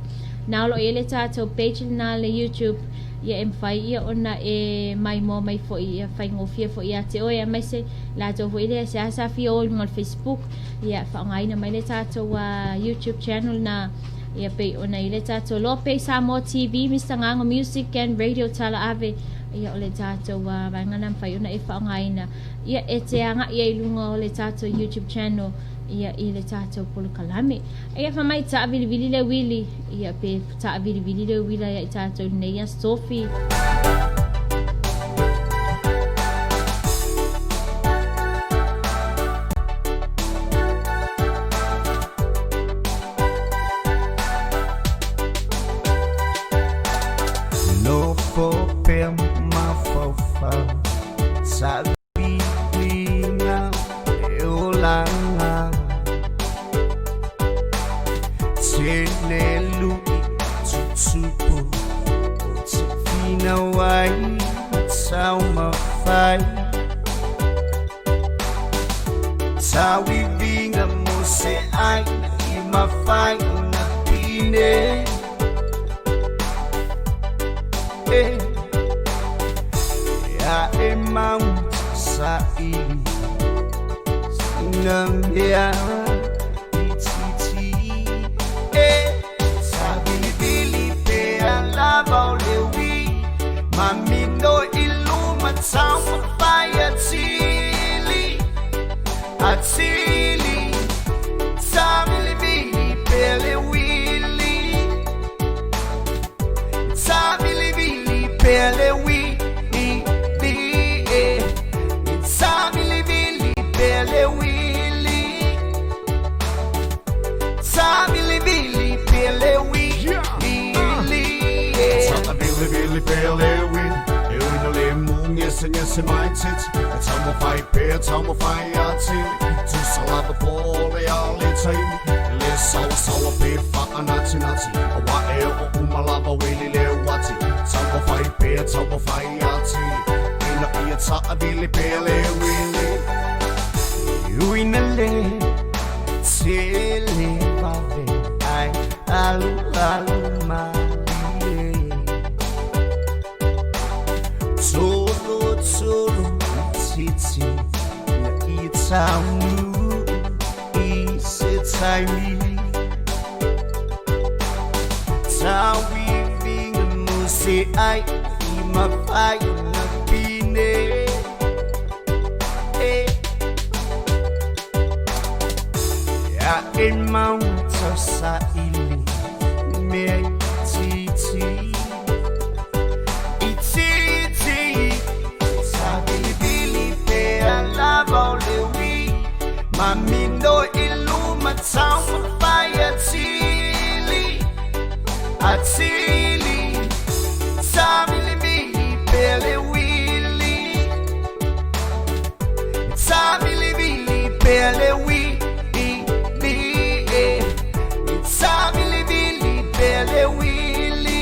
Na o lo o i ai le tatou page lena le YouTube ia e mafai ia ona e maimoa mai foi ia faigofie foi ia te oe aemaise latou foi lea seasea fia o i luga o le Facebook ia faaaogaina mai le tatou YouTube channel na ia pei ona i le tatou Lope Samoa TV Mr Gago Music and Radio Tala Ave ia o le tatou vaega na mafai ona e faaaogaina ia e te agai ai i luga o le tatou YouTube channel ia i le tatou polokalame. Ia fai mai taavilivili le uili, ia pe taavilivili le uila ia i tatou i lenei aso Tofi. Nofo pea mafaufau sa Piliga le olaga Tele lui tutupu O te finau ai taumafai Tauiviga mo se aina i mafai ona pine E a e mau saili Sina mea itiiti E savilivili pea lava o le ui Mamino i luma taumafai atili Atili Savilivili pea le uili Savilivili pea le uili e Savilivili pea le uili Savilivili pea le uili e Savilivili pea le uili E ui na le mu ngese ngese mai titi E taumafai pea taumafai atili Tusa lava po o le a le taimi E le sawa sawa pe faanatinati Aua e oo uma lava uili le uati Taumafai pea taumafai atili Ina ia taavili pea le uili Ui na le tele vave ai alu alu malie Tolo tolo itiiti ina ia taunuu i se taimi Tauiviga mo se ai i mafai ona pine E a e mau tausaili mea itiiti Itiiti Savilivili pea lava o le ui Mamino i luma taumafai atili Atili Savilivili pea le uili Savilivili pea le uili e Savilivili pea le uili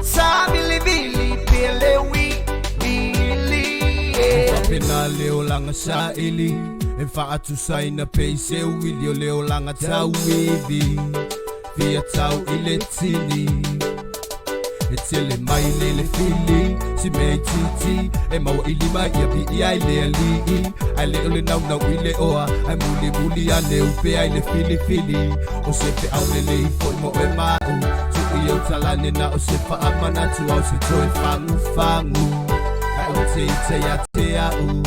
Savilivili pea le uili e lena le olaga saili E faatusaina pei se uili o le olaga tauivi Fia tau i le tini E tele mai le le fili Si mea itiiti E maua i lima ia piia ai le alii Ae le o le naunau i le oa Ae mulimuli ane upea i le filifili O se feau lelei foi mo oe ma au Tuu i ou talane na o se faamanatu Ao se toe fagufagu Ae ou te ita ia te au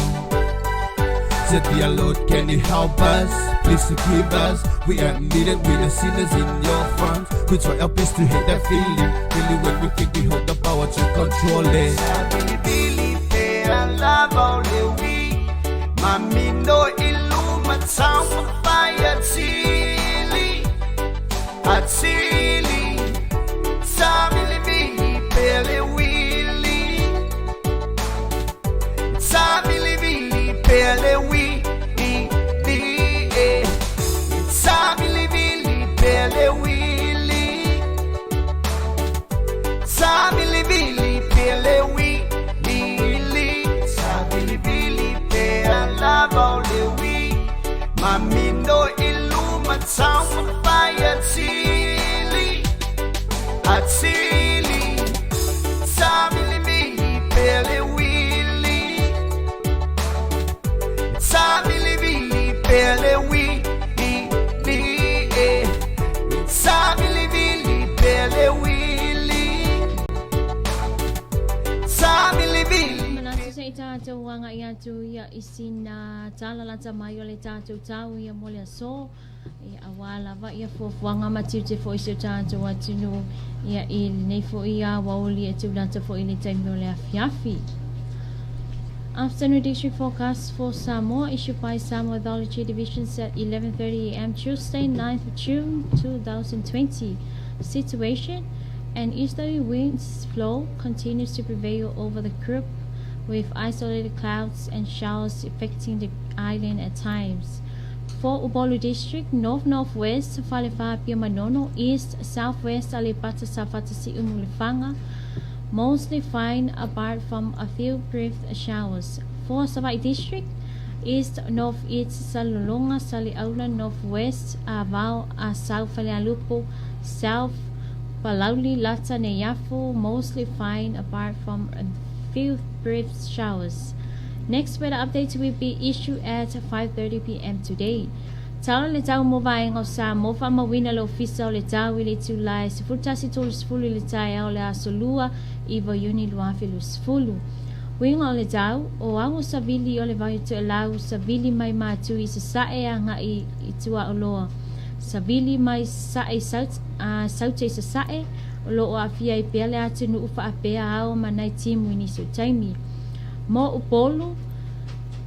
Said dear Lord, can you help us? Please forgive us. We admit it, we are sinners in your front. We try our best to hate that feeling. Really when we think we hold the power to control it. Bilibili pea lava o le ui Mamino i luma taumafai atili Atili Tsamilivili pea le uili Tsamilivili pea le uili eh. Tsamilivili pea le uili Tsamilivili pea le uili Tsamilivili pea lava o le ui Mamino i luma taumafai atili Atili Tsamilivili pea le uili Tsamilivili pea le uili eh. Tsamilivili pea le uili Tsamilivili Manatu se i tatou agai atu ia i sina tala lata mai o le tatou tau ia mo le aso ia aua lava ia fuafuaga ma tiute foi si o tatou atunuu ia i lenei foi aoauli e tulata foi i le taimi o le afiafi. Afternoon District Forecast for Samoa issued by Samoa Weatherology Division at 11:30 a.m. Tuesday, 9th of June 2020. Situation: an easterly wind flow continues to prevail over the group, with isolated clouds and showers affecting the island at times. For Upolu District, north-northwest, Falefa Manono, east, southwest, Aleipata Safata Si'u Mulefaga, mostly fine apart from a few brief showers. For Savaii District, east, northeast, Salelologa, Saleaula, northwest, Avao, Asau, Falealupo, south, Palauli, Lata, Neiafu, mostly fine apart from a few brief showers. Next weather update will be issued at 5:30 p.m. today. Tala o le tau mo vaega o Samoa faamauina le Ofisa o le Tau i le itula e 11:30 i le taeao o le aso Lua, 9 Iuni 2020. Uiga o le tau, o ago savili o le vai o Toelau, savili mai Matu i Sasae agai i Tuaoloa, savili mai Sasae i Saute i Sasae, o lo o aafia ai pea le atunuu faapea ao ma nai timu i nisi o taimi. Mo Upolu,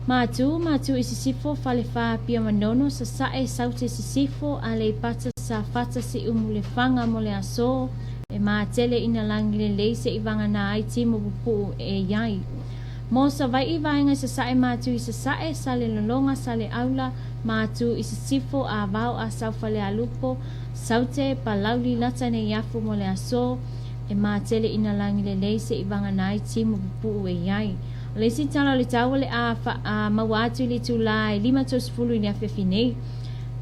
Matu, Matu i Sisifo, Falefa, Apia Manono, Sasae, Saute Sisifo, Aleipata, Safata, Siumu, Lefaga mo le aso e matele ina lagi lelei seʻi vagana ai timu pupuu e i ai. Mo Savaiʻi, vaega i Sasae, Matu i Sasae, Salelologa, Saleaula, Matu i Sisifo, Avao, Asau, Falealupo, Saute, Palauli, Lata, Neiafu mo le aso e matele ina lagi lelei seʻi vagana ai timu pupuu e i ai. O le isi tala o le tau o le a faamaua atu i le itula e 5:30 i le afiafi nei.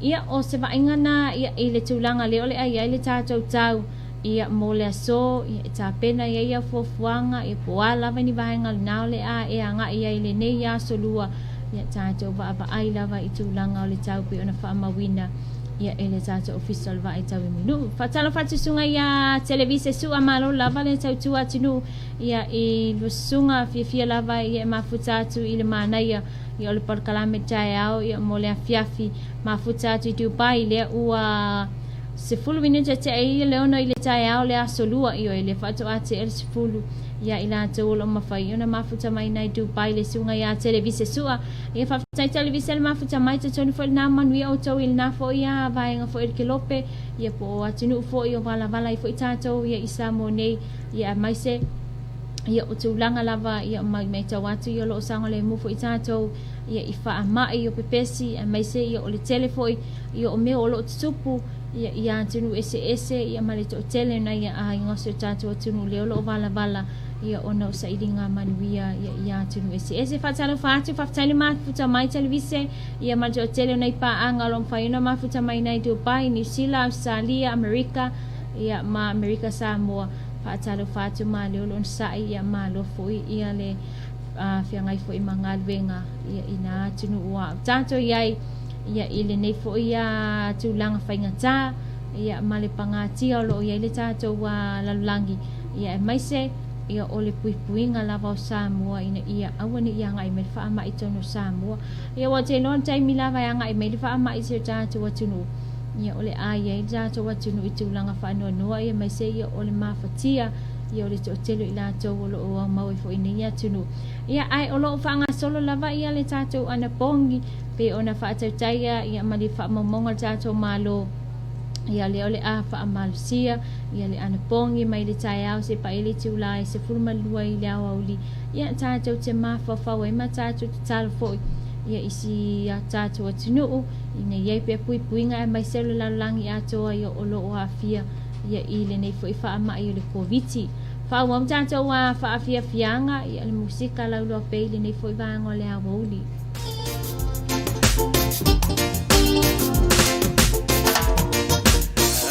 Ia, o se vaaiga na ia i le tulaga lea o le a i ai le tatou tau ia mo le aso, ia e tapena i ai au fuafuaga, ia po o a lava ni vaega lena o le a e agai ai i lenei aso lua, ia tatou vaavaai lava i tulaga o le tau pei ona faamauina ia e le tatou Ofisa o le Vaai Tau i Mulinuu. Faatalofa atu susuga ia Televise Su'a malo lava le tautua atunuu ia i lua susuga fiafia lava ia e mafuta atu i le manaia ia o le polokalame taeao ia mo le afiafi mafuta atu i Dubai lea ua 10 minute tea ai le 6 i le taeao le aso lua ioe le faatoa tea le 10 ia i latou o lo o mafai ona mafuta mai nai Dubai le susuga ia Televise Su'a ia faafetai Televise le mafuta mai talitonu foi lena manuia outou i lena foi ia vaega foi o le kelope ia po o atunuu foi o valavala ai foi tatou ia i Samoa nei ia aemaise ia o tulaga lava ia mai matau atu ia o lo o saogalemu foi tatou ia i faamai o pepesi aemaise ia o le tele foi ia o mea o lo o tutupu. ia i atunuu eseese ia ma le toatele o nai aiga o si o tatou atunuu lea o lo o valavala ia ona o sailiga manuia ia i atunuu eseese. Faatalofa atu, faafetai le mafuta mai televise ia ma le toatele o nai paaga o lo o mafai ona mafuta mai nai Dubai, Niu Sila, Ausetalia, Amerika ia ma Amerika Samoa. Faatalofa atu malo le onosai ia malo foi ia le feagai foi ma galuega ia i na atunuu ua tatou i ai ia i lenei foi tulaga faigata ia ma le pagatia o lo o i ai le tatou lalolagi ia aemaise ia o le puipuiga lava o Samoa ina ia aua ne i agai mai le faamai i totonu o Samoa. Ia ua te iloa le taimi lava e agai mai le faamai i si o tatou atunuu ia o le a i ai le tatou atunuu i tulaga faanoanoa ia aemaise ia o le mafatia ia o le toatele o i latou o lo o aumau ai foi i nei atunuu. Ia ae o lo o faagasolo lava ia le tatou anapogi pei ona faatautaia ia ma le faamaumauga a le tatou Malo ia lea o le a faamalosia ia le anapogi mai le taeao se paia le itula e 12 i le aoauli ia tatou te mafaufau ai ma tatou tatalo foi ia i si a tatou atunuu ina ia i ai pea puipuiga aemaise o le lalolagi atoa ia o lo o aafia ia i lenei foi faamai o le Koviti. Faaauau tatou a faafiafiaga ia le musika lauloa pea i lenei foi vaega o le aoauli.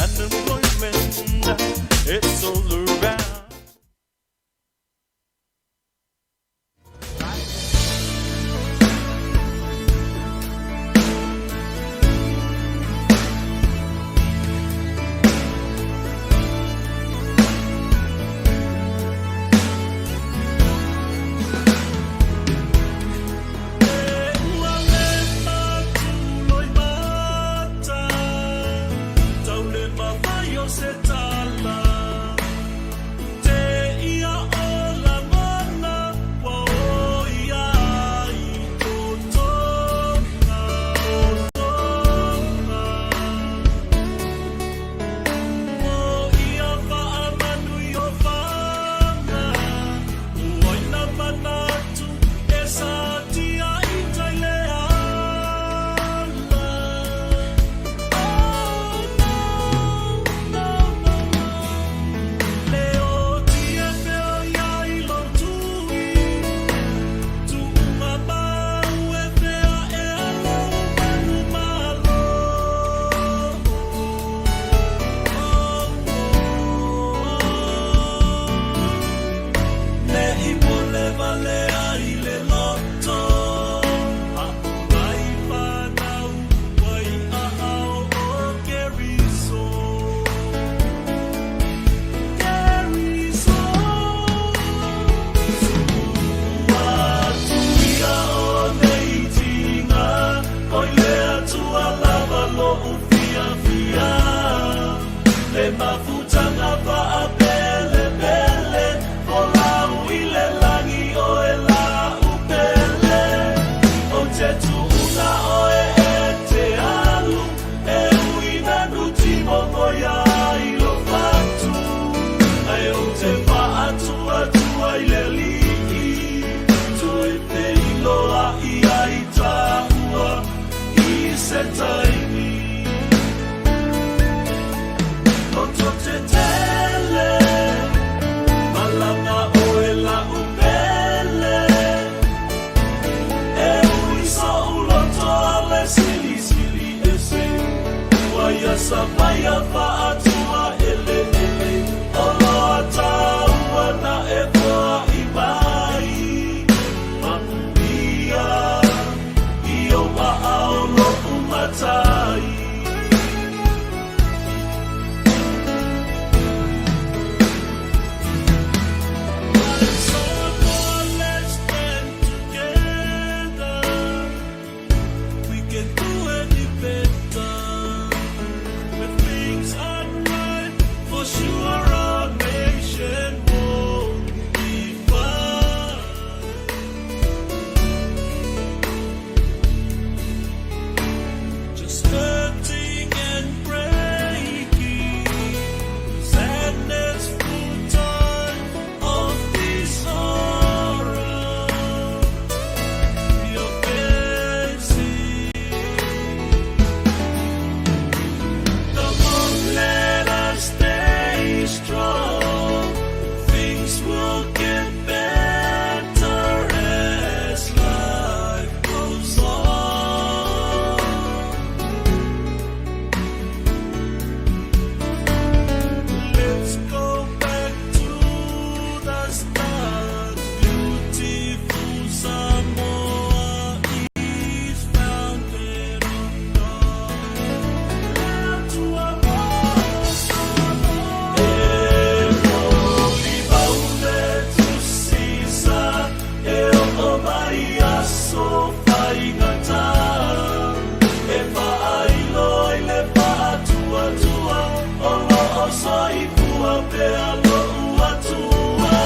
Unemployment, it's all around. pea lo'u Atua.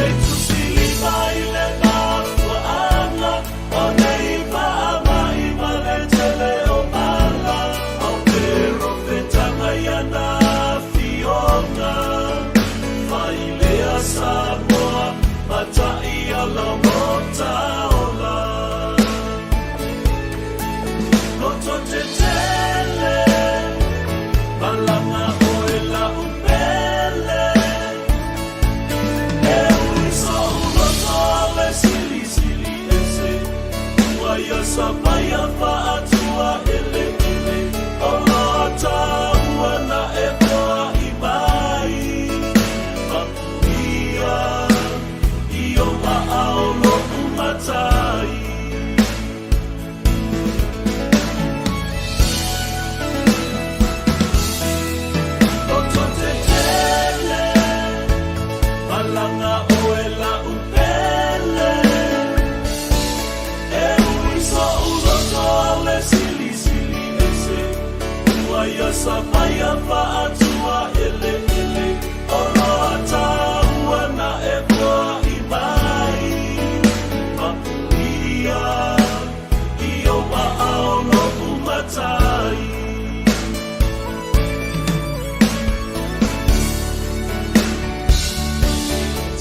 E tusilima i le mafua'aga o nei fa'ama'i ma le tele o mala, o perofetaga i ana afioga. Failea Samoa mata'i ala ola. Loto tetele, malaga oe la'u pele. E ui so'u loto ale silisili ese, ua ia sapaia fa'atua ele'ele. O loa tāua na e foa'i mai. Mapuia i o aao lo'u matai. Loto tetele, malaga oe la'u pele. E ui so'u loto ale silisili ese, ua ia sapaia fa'atua ele'ele. O loa tāua na e foa'i mai. Mapuia i o aao lo'u matai.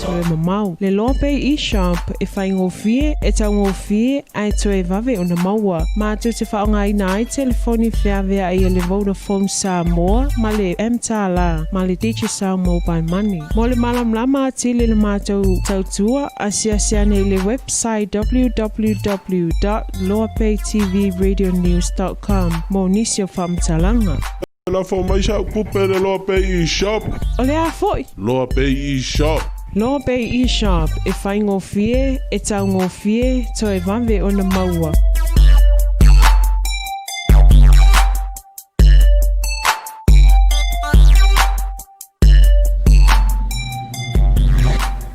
Toe mamau. Le Loa Pay e-shop e faigofie, e taugofie ae toe vave ona maua. Matou te faaaogaina ai telefoni feaveai a le Vodafone Samoa ma le mTala ma le Digicel Mobile Money. Mo le malamalama atili i le matou tautua, asiasi ane i le website www.loapaytvradionews.com mo nisi o faamatalaga. Lafo mai sa'u tupe le Loa Pay e-shop. O le a foi? Loa Pay e-shop. Loa Pay e-shop e faigofie, e taugofie, toe vave ona maua.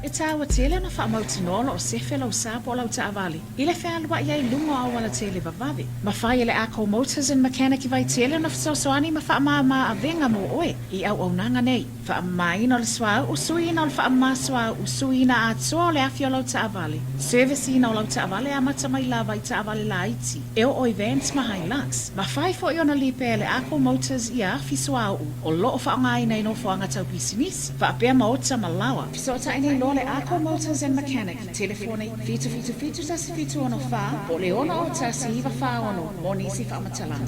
E taua tele ona faamautinoa o lo o sefe lou sa po o lau taavale i le fealuai ai i luga o aualatele vavave. Mafai e le Ako Motors and Mechanic i Vaitele ona fesoasoani ma faamāmā avega mo oe i auaunaga nei. Faamamaina o le suauu, suiina o le faamama suauu, suiina atoa o le afi o lau taavale, service-ina o lau taavale amata mai lava i taavale laiti e oo i vans ma Hilux. Mafai foi ona lipea e le Ako Motors ia afi suauu o lo o faaaogaina i nofoaga tau pisinisi, faapea maota ma laoa. Fesootai nei loa le Ako Motors and Mechanic, telefoni 777 1764 po o le 601 946 mo nisi faamatalaga.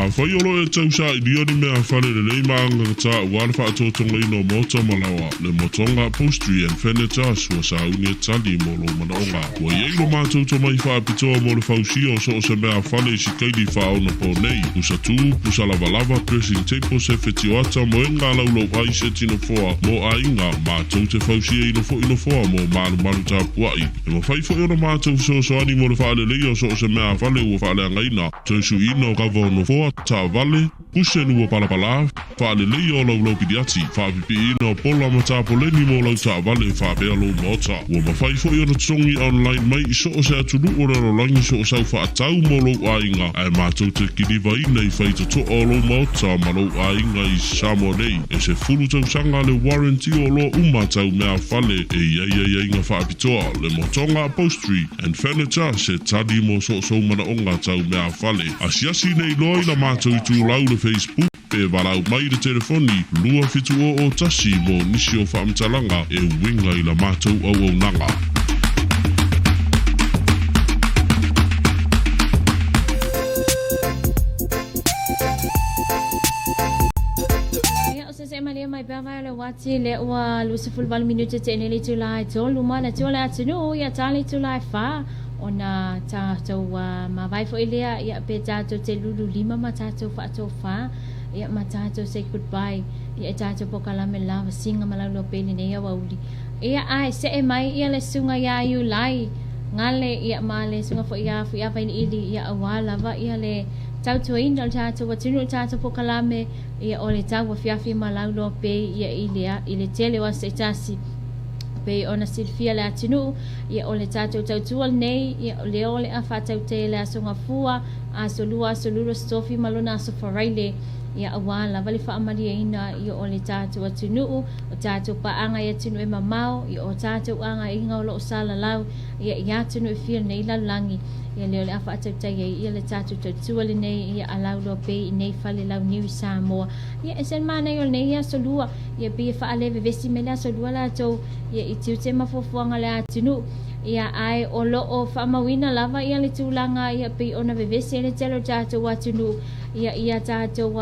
Afai o lo o e tausailia ni mea fale lelei ma agagatā aua le faatotogaina o maota ma laoa, le Motoga Upholstery and Furniture ua sauni e tali mo lou manaoga. Ua i ai lo matou tomai faapitoa mo le fausia o so o se mea fale i sikaili faaonapo nei, pusa tū, pusa lavalava, dressing table, sefe tioata, moega laulau ai seti nofoa mo aiga, matou te fausiaina foi nofoa mo malumalu tapuai. E mafai foi ona matou fesoasoani mo le faaleleia o so o se mea fale ua faaleagaina, toe suiina o kava o nofoa, taavale, kuseni ua palapalā, faaleleia o laulau piliati, faapipiiina o pola ma tapoleni mo lau taavale faapea lou maota. Ua mafai foi ona totogi online mai i so o se atunuu o le lalolagi so o sau faatau mo lou aiga, ae matou te kilivaina i faitotoa o lou maota ma lou aiga i Samoa nei. E 10 tausaga le warranty o oloa uma tau mea fale e i ai aiaiga faapitoa, le Motoga Upholstery and Furniture se tali mo so o sou manaoga tau mea fale. Asiasi nei loa i la matou itulau le Facebook pe valaau mai i le telefoni 27001 mo nisi o faamatalaga e uiga i la matou auaunaga. Ia, o se se'e malie mai pea vai o le uati lea ua 28 minute te'i nei le itula e 3 ma na tua le atunuu ia ta le itula e 4 ona tatou mavae foi lea ia pe tatou te lulu lima ma tatou faatofā ia ma tatou say goodbye ia e tatou pokalame lava singa ma lauloa pei lenei aoauli. Ia ae se'e mai ia le susuga iā Iulai Gale ia ma le susuga foi iā Fuiava Iliili ia auā lava ia le tautuaina o le tatou atunuu i le tatou pokalame ia o le tauafiafi ma lauloa pei ia i le i le tele o aso taitasi. Pei ona silafia le atunuu, ia o le tatou tautua lenei, ia o lea o le a faataute le Aso Gafua, Aso Lua, Aso Lulu, Aso Tofi ma lona Aso Faraile, ia aua lava le faamalieina ia o le tatou atunuu, o tatou paaga i atunuu e mamao, ia o tatou agaiga o lo o salalau, ia i atunuu e fia o lenei lalolagi, ia lea o le a faatautai ai ia le tatou tautua lenei, ia a lauloa pea i nei fale launiu i Samoa. Ia ese le manaia o lenei Aso Lua, ia pei e faalevevesi mai le Aso Lua latou ia i tiute ma fuafuaga o le atunuu, ia ae o lo o faamauina lava ia le tulaga ia pei ona vevesi ai le tele o le tatou atunuu ia i a tatou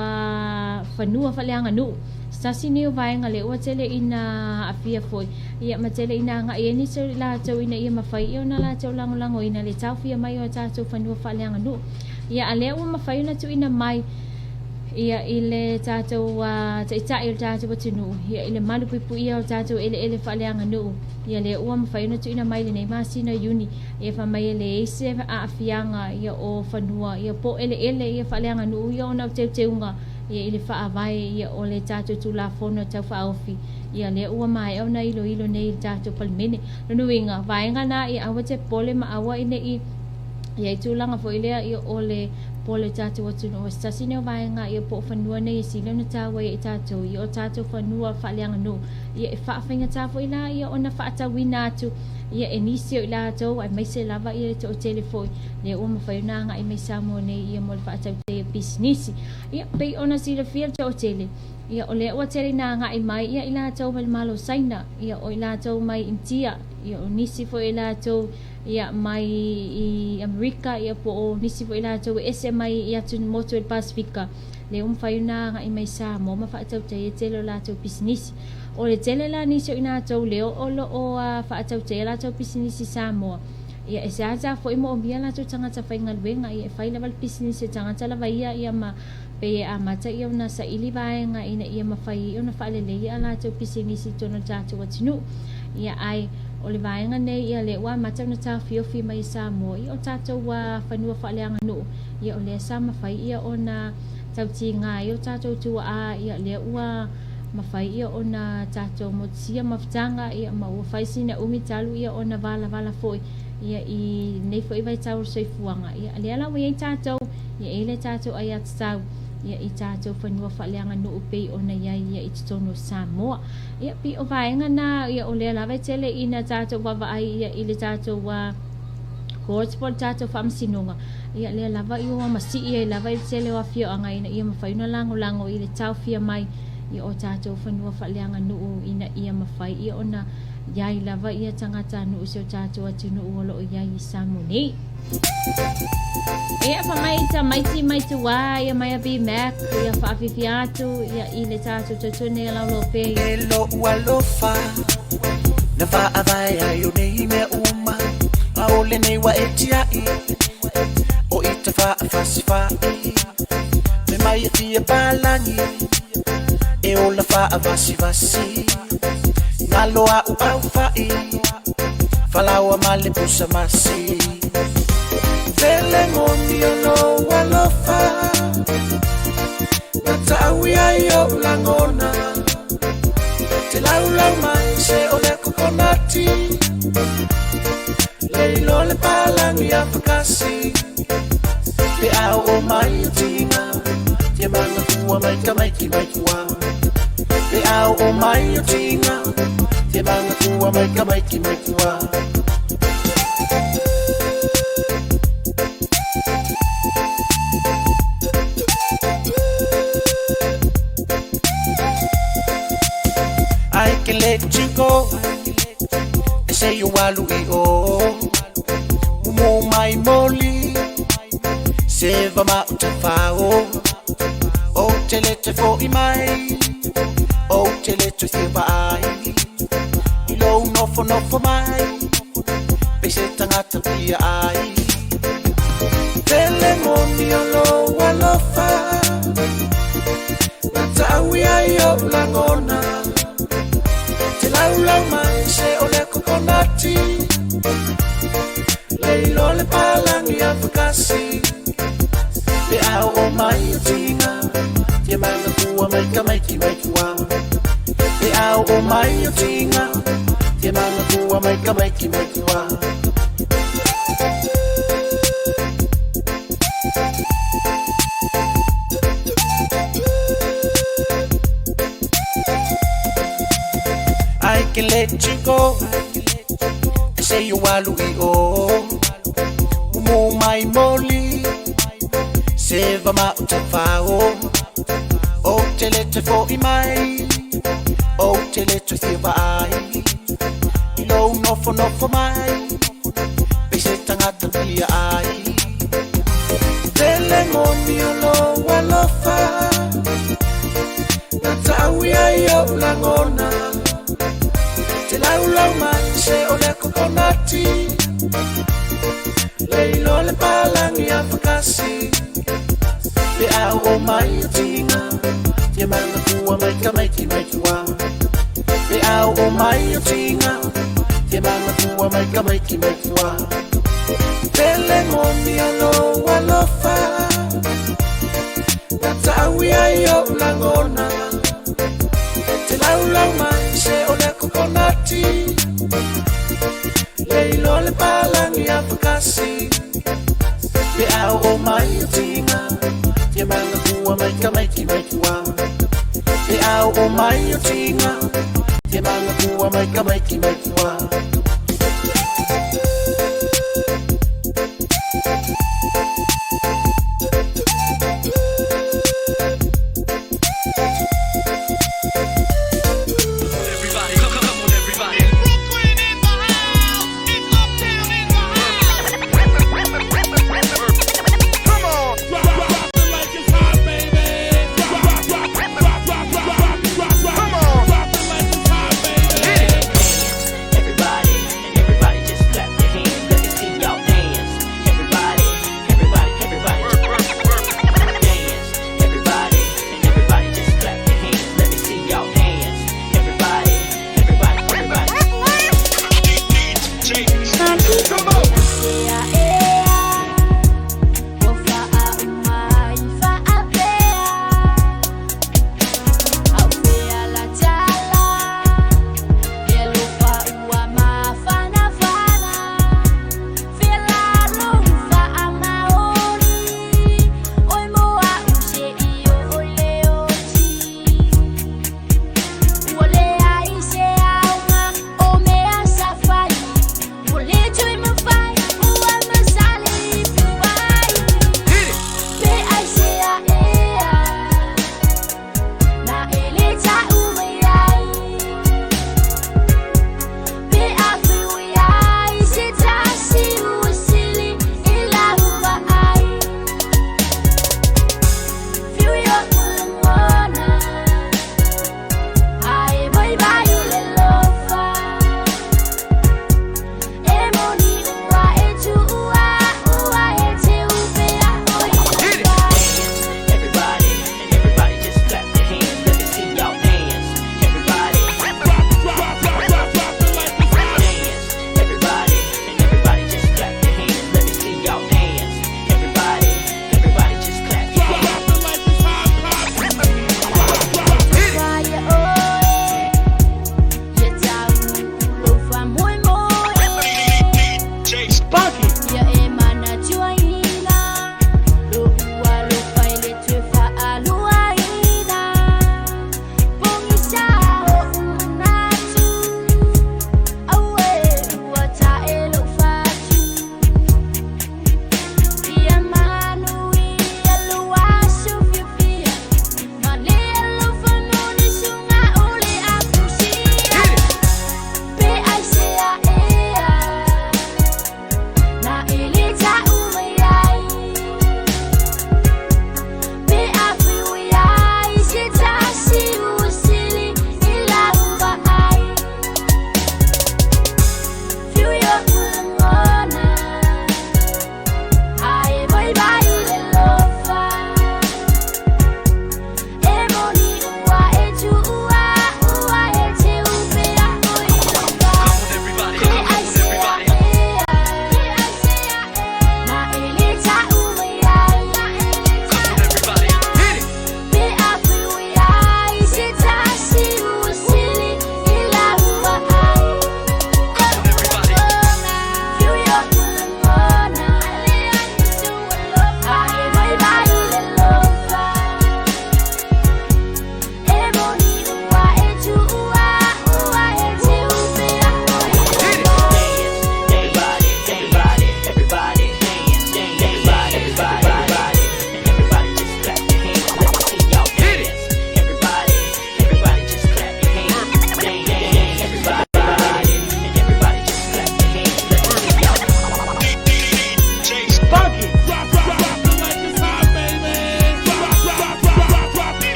fanua faaleaganuu. Se tasi nei o vaega lea ua tele ina aafia foi ia ma tele ina agai ai nisi o i latou ina ia mafai ia ona latou lagolagoina le taofia mai o a tatou fanua faaleaganuu. Ia a lea ua mafai ona tuuina mai ia i le tatou taitai o le tatou atunuu, ia i le malu puipuia o tatou eleele faaleaganuu, ia lea ua mafai ona tuuina mai lenei masina Iuni, ia fai mai e leai se aafiaga ia o fanua ia po o eleele ia faaleaganuu ia ona o teuteuga ia i le faavae ia o le tatou Tulafono Tau Faaofi, ia lea ua maea ona iloilo nei i le tatou Palemene. Lona uiga, vaega na ia aua te popole ma aua ne i i ai tulaga foi lea ia o le po le tatou atunuu o se tasi nei o vaega ia po o fanua nei e sili ona taua ia i tatou ia o tatou fanua faaleaganuu ia e faafaigata foi la ia ona faatauina atu ia e nisi o i latou aemaise lava ia le toatele foi lea ua mafai ona agai mai Samoa nei ia mo le faatautaia pisinisi. Ia pei ona silafia le toatele ia o lea ua tele ina agai mai ia i latou mai le Malo o Saina ia o i latou mai Initia ia o nisi foi o i latou ia mai i Amerika ia po o nisi foi latou e ese mai i atunuu motu o le Pasefika, lea ua mafai ona agai mai Samoa ma faatautaia tele o latou pisinisi. O le tele la nisi o i latou lea o lo o faatautaia latou pisinisi i Samoa, ia e seasea foi moomia latou tagata faigaluega, ia e fai lava le pisinisi a tagata lava ia, ia ma pei e amata ia ona saili vaega ina ia mafai ai ona faaleleia a latou pisinisi i totonu o le tatou atunuu. Ia ae o le vaega nei ia lea ua amata ona taofiofi mai e Samoa ia o tatou fanua faaleaganuu ia o lea sa mafai ia ona tautiga ai o tatou tuaa ia lea ua mafai ia ona tatou motusia mafutaga ia ma ua fai sina umi talu ia ona valavala foi ia i lenei foi vaitau o le soifuaga ia lea la ua i ai tatou ia e i ai le tatou aiatatau ia i tatou fanua faaleaganuu pei ona i ai ia i totonu o Samoa. Ia pei o vaega na ia o lea lava e tele ina tatou vaavaai ia i le tatou court po o le tatou faamasinoga ia lea lava ia ua masii ai lava i le tele o afioaga ina ia mafai ona lagolago i le taofia mai ia o tatou fanua faaleaganuu ina ia mafai ia ona iai lava ia tagatanuu i si o tatou atunuu o lo o iai i Samoa nei. Ia fa mai tamaiti mai tuā ia mai a B-Mac ia whaawhiwhi atu ia i le tatou tautua nei a Laulau Pea ia. E lo'u alofa na faavae ai o nei mea uma a o lenei ua e tia'i o i te faafasifa'i me mai e fia palagi e ola faavasivasi galo a'u aufa'i falaoa ma le pusa masi Tele moni o lou alofa Na ta'ui ai o'u lagona Te laulau mai se o le kokonati Le ilo le palagi a fakasi Pe a oo mai o tiga Te manatua mai tamaiti mai tua Pe a oo mai o tiga Te manatua mai tamaiti mai tua I can let you go E se i alu i o Mumu mai moli Se va ma o te whao O te le te fo i mai O te le te whia ai I lou nofo nofo mai Pe se tagata pia ai Tele moni o lou alofa Na ta'ui ai o'u lagona Te laulau mai se o le kokonati Le ilo le palagi a fakasi Pe a oo mai o tiga Te manatua mai tamaiti mai tua Pe a oo mai o tiga Te manga kua mai ka mai ki mai kua. I can let you go. I say you alu i o. Mumu mai moli. Seva ma o te whao. O te le te fo i mai. O te le te whiwa ai. I lo nofo nofo mai. Pese tangata pia ai. Tele moni o lo alofa. Na taui ai au langona. Te lau lau mai se o le kokonati. Le ilo le palangi a whakasi. Pe au o mai o tinga. Te manga kua mai ka mai ki mai kua. Pe au o mai o tinga. Te manga kua mai ka mai ki mai kua. Pele moni o lo alofa. Na taui ai au langona. Te lau lau mai se o le kokonati. Le ilo le palangi a whakasi. Pe au o mai o tinga. Te manga kua mai ka mai ki mai kua. Pe au o mai o tinga. Te manga kua mai ka mai ki mai kua. Everybody, come, come on, everybody. Brooklyn in the house. It's uptown in the house. Come on, drop, drop it like it's hot, baby. Drop, drop, drop, drop, drop, drop, drop, drop. Come on, drop it like it's hot, baby. Everybody.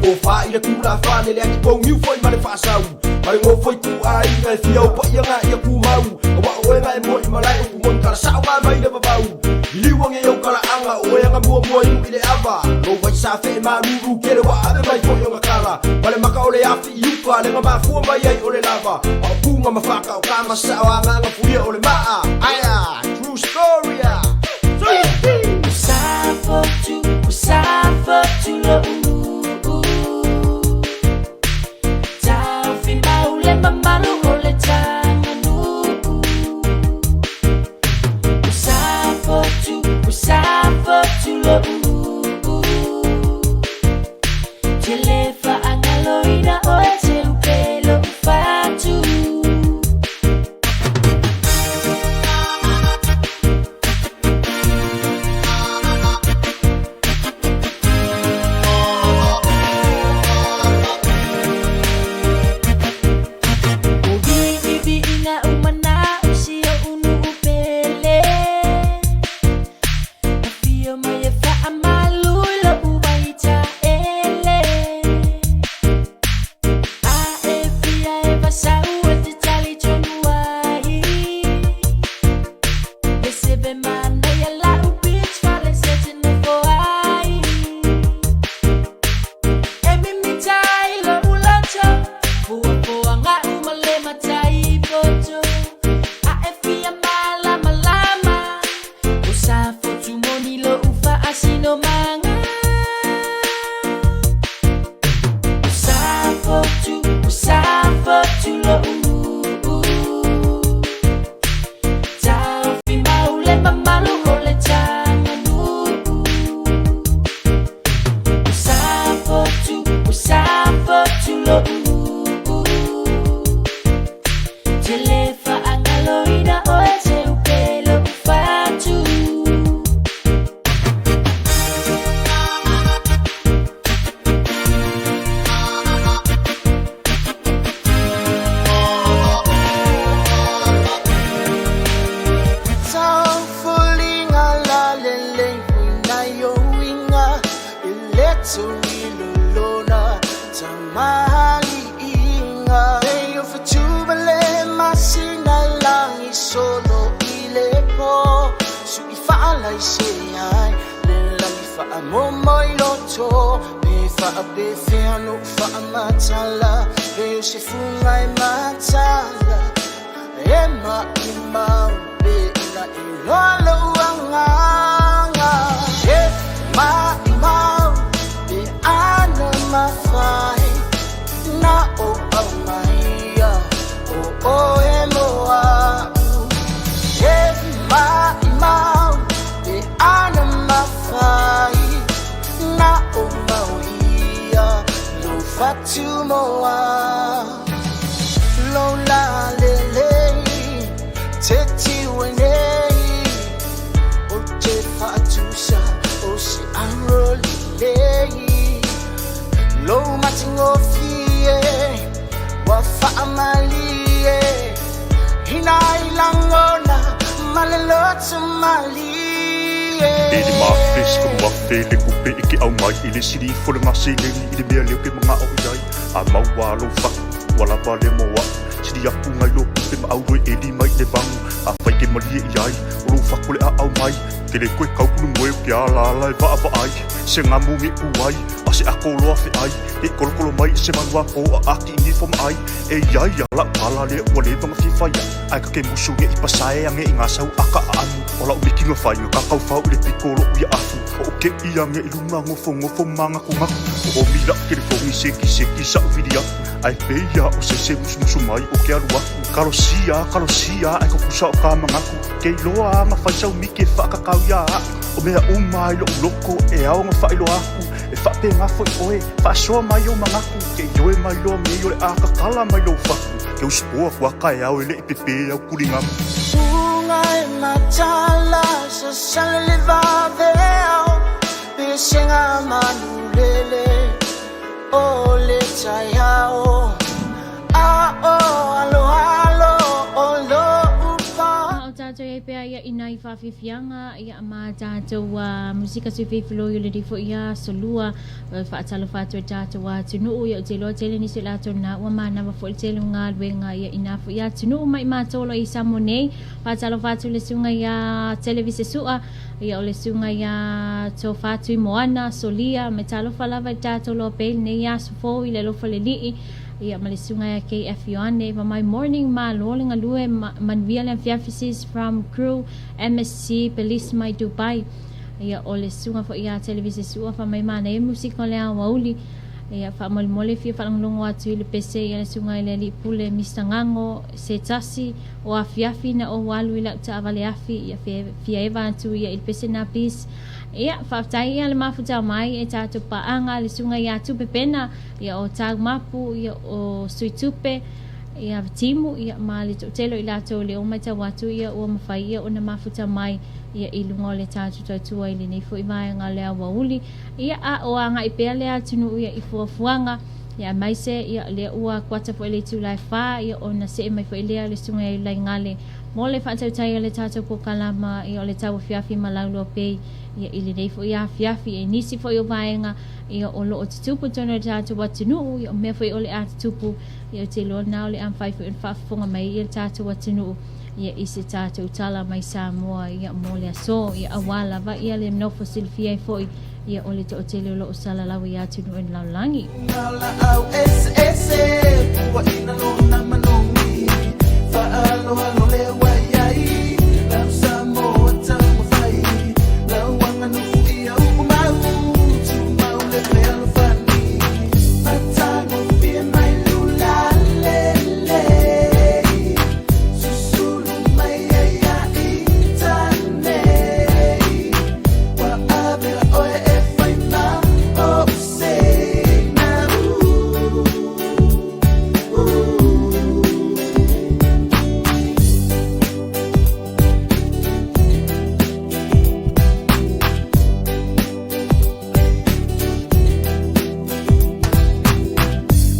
tofa i le tulafale le agi foi ma le faasau ma le gofo i tuaiga e fia o paia gaʻi tumau auā oe gae moʻi malae upu moni talasaʻo ga mai le vavau iliuage au kalaaga oe aga muamua iu i le ava lou vaisafeʻe malulu kele ua ave mai foʻi o gakala ma le maka o le afi i uka le gamafua mai ai o le lava a o puga ma faakaoka ma saʻo agaaga fulia o le maa aia true story a. Safotu, safotu lo'u Taufi maule mamalu o le taganuu Safotu, safotu lo'u Tele faagaloina oe seupe lo'u fatu. O viiviiga umana o si o unu pele Afio mai e faamalu i lou vaitaele A e fia e vasau e te tali tonu ai E seve manaia lau beach fale se te nofo ai E mimita i lou loto Fuafuaga uma le matai poto A e fia malamalama O sa fotu moni lou faasinomaga O sa fotu, o sa fotu lou Taufi maule mamalu o le taganuu O sa fotu, o sa fotu lou Tele faagaloina oe seupe lou fatu. Taufulinga la lelei na yoinga Ileto ilolona tamaliinga Eyo fatubale masina langi solo ilepo Su ifaala iseai le lagi faamomo i loto Pe faapefea no faamatala E o se fuga e matala E maʻimau pe ina iloa lou agaga E maʻimau pe ana mafai Na o aumaia o oe mo a'u E maʻimau pe ana mafai Na o mauia lou fatumoa Lola lelei te tiuenei O te faatusa o se aro lelei Lou matigofie ua faamalie Hina i lagona ma le loto malie. E le mafes ka mafe le kupe e ke au mai i le sili fo le gaseleni i le mea leo ke magao i ai a maua lou fatu ua lava le moa sili aku ngai lo kupe ma au loi e lima i le vagu a fai ke malie i ai o lou fatu le aau mai ke le koe kaukulu moe o ke ala ala e vaavaai se gamu geʻu ai a se ako loa feai e kolokolo mai se malu a po a aki i nifo ma ai e iai a lau pala lea ua leva ma fia faia ae kake musu geʻi pasae age i gasau aka aanu o lau mikiga fai o kakaufau i le piko o loʻu ia afu o o keʻi age i luga gofogofo magakugaku o omi laʻu telefoni sekiseki saʻu vili aku ae peia o sese musumusu mai o ke alu aku kalosia kalosia ae kakusa o ka magaku ke iloa aga fai sau miki e faakakau iā aʻu o mea uma ai loʻu loko e ao ga faailoa aku e faapegā foʻi oe faasoa mai ou magaku ke ioe mai loa mei o le akakala mai lou fatu ke usupoa fuaka e ao e leʻi pepē au kuligamu. Fuga e matala sasala le vaveao Pesega manulele o le taeao A o alo alo o lou pa. A o tātou i ai pea ia i nai nai faafiafiaga ia ma tatou musika suifeifiloi o lenei foi aso lua. Faatalofa atu i le tatou atunuu, ia ou te iloa tele nisi o latou na ua manava foi le tele o galuega ia ina foi atunuu mai matou o lo o i Samoa nei. Faatalofa atu i le susuga ia Televise Sua, ia o le susuga ia Tofa Tuimoana Solia, me talofa lava i le tatou loa pea i lenei aso fou i le alofa o le Alii. Ia ma le susuga ia KF Ioane, ma my morning malo le galue manuia le afiafi sis from crew MSC Police mai Dubai. Ia o le susuga foi ia Televise Sua fa mai manaia musika o le aoauli. Ia faamolemole fia faalogologo atu i le pese ia le susuga i le alii pule Mister Gago se tasi o afiafi na ou alu i lau taavale afi ia fia eva atu ia i le pese na please. Ia faafetai ia le mafuta mai e tatou paaga le susuga ia Tupe Pena ia o Tau Mapu ia o Sui Tupe ia Timu ia ma le toatele o i latou lea ua matau atu ia ua mafai ia ona mafuta mai ia i luga o le tatou tautua i lenei foi vaega o le aoauli ia a o agai pea le atunuu ia i fuafuaga ia aemaise ia lea ua kuata foi le itula e 4 ia ona see mai foi lea le susuga ia Laigale mo le faatautai o le tatou polokalama ia o le tauafiafi ma lauloa pei ia i lenei foi afiafi i nisi foi o vaega ia o lo o tutupu i totonu o le tatou atunuu ia o mea foi o le a tutupu ia ou te iloa lena o le a mafai foi ona faafofoga mai ia le tatou atunuu ia i se tatou tala mai Samoa ia mo le aso ia aua lava ia le nofo silafia ai foi ia o le toatele o lo o salalau i atunuu o le lalolagi. Eseese puaina lona manogi faaaloalo le ua iai lau Samoa taumafai lau aganuu ia upu mau tumau le fealofani matagofie mai lulalelei susulu mai ai ia ita nei ua avea oe e fai ma ou seina.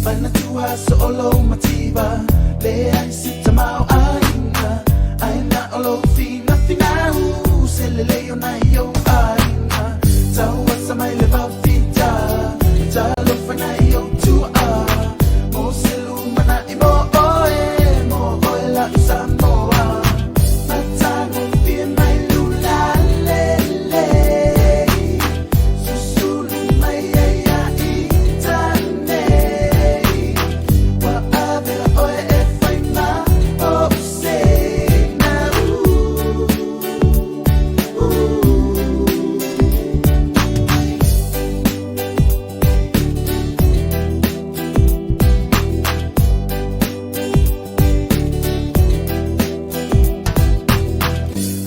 Manatua so'o lou mativa leai se tamaoaiga ae na o lou finafinau se lelei o nai ou aiga tauasa mai le vaofita talofa nai ou tuaa mo se lumana'i mo oe mo oe la'u Samoa matagofie mai lulalelei susulu mai ai ia ita nei ua avea oe e fai ma ou seina.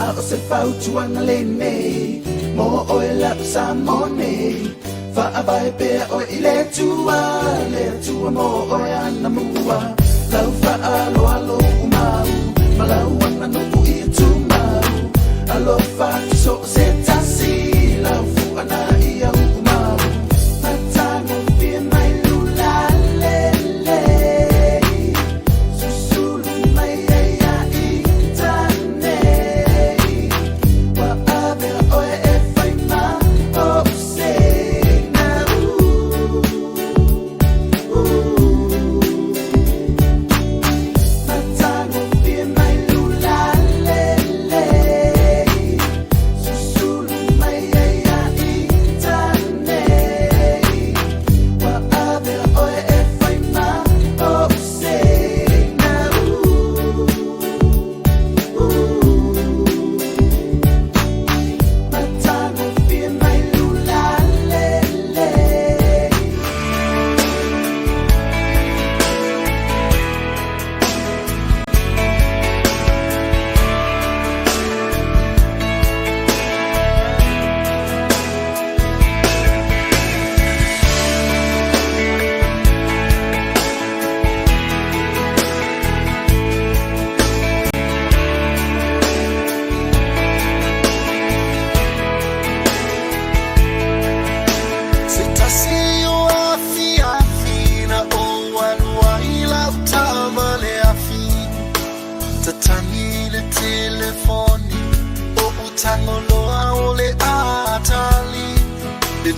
A o se fautuaga lenei mo oe la'u Samoa nei faavae pea oe i le Atua le Atua mo oe anamua lau faaaloalo umau ma lau aganuu ia tumau alofa atu so o se tasi lau fuana ia uumau matagofie mai lulalelei susulu mai ai ia ita nei ua avea oe e fai ma ou seina.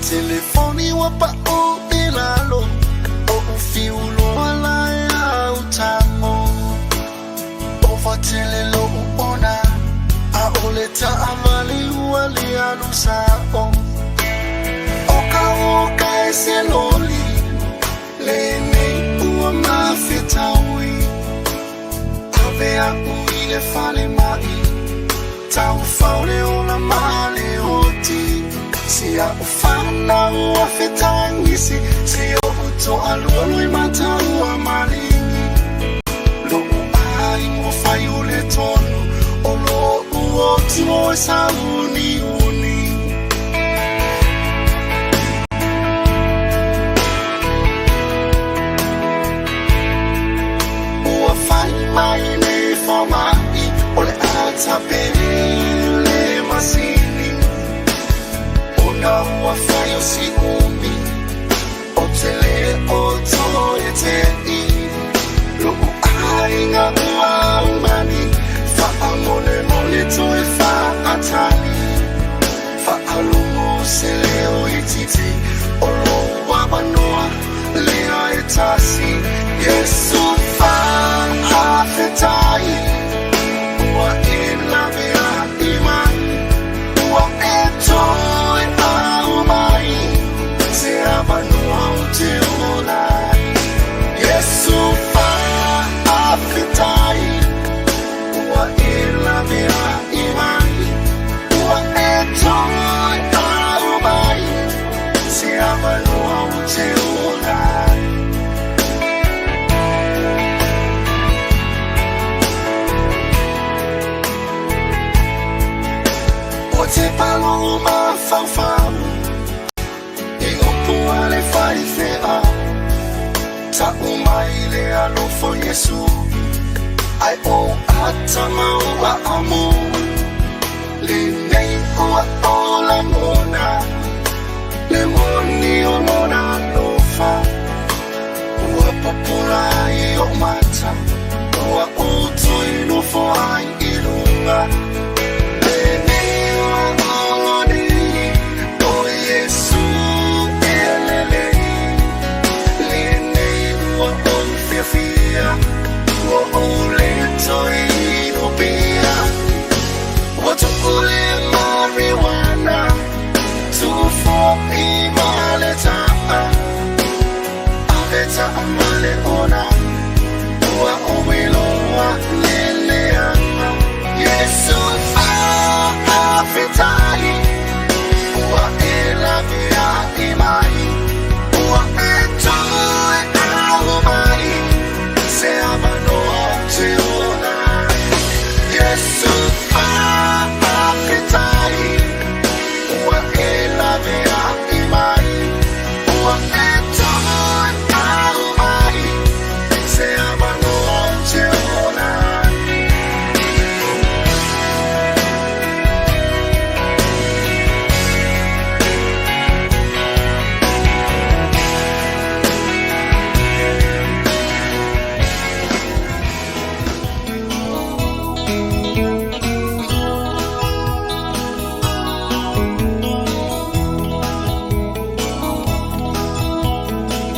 Telefoni ua pa'u i lalo O'u fiu loa la e au tago O fatele lo'u ona ʻAʻole taʻawale ua le alu sa'o O ka oka e se loli Lenei ua mafetaui Ave a'u i le falema'i Taufao le ola ma le oti Si a'u fanau ua fetagisi Si o'u to'alua loimataua maligi Lo'u aiga ua fai o le tonu O lo'u oti mo e sauniuni Ua fai mai nei foma'i O le a tapē le masini Ona ua fai o si ʻumi Ou te lē o toe te'i Lo'u aiga ua aumani Faamolemole toe faatali Faalogo se leo itiiti O lou avanoa lea e tasi Iesu faafetai Ua e laveai mai Ua e toe aumai Se avanoa ou te ola ai Iesu faafetai Ua e laveai mai Ua e toe aumai Se avanoa ou te ola ai Ua tepa lou mafaufau I upu a le faifeau Ta'u mai le alofa o Iesu Ae ou ata ma ou aamo Lenei ua ou lagona Le moni o lona alofa Ua pupula ai o'u mata Ua ou toe nofo ai i luga Lenei ua ola nei O Iesu e lelei Lenei ua ou fiafia Ua ou le toe inupia Ua tu'u le marijuana Tuu fo'i ma le ta'a Ave ta'a ma le ona Ua ou iloa le leaga Iesu faafetai Ua e laveai mai Ua e toe aumai Se avanoa ou te ola ai Iesu faafetai Ua e laveai mai Ua e toe aumai Se avanoa ou te ola ai.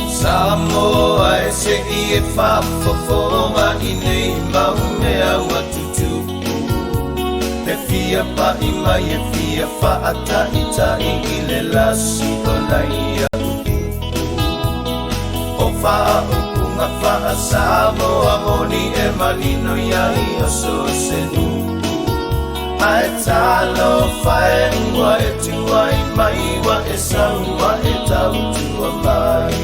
Samoa e se'i e faafofoga i nei mau mea ua tutupu E fia pa'i mai e fia faata'ita'i i le lasi o nai a'u upu O faaupuga faa-Samoa moni e manino iai o so o se nu'u Ae talofa e ua e tuai mai ua e sau ua e tautua mai.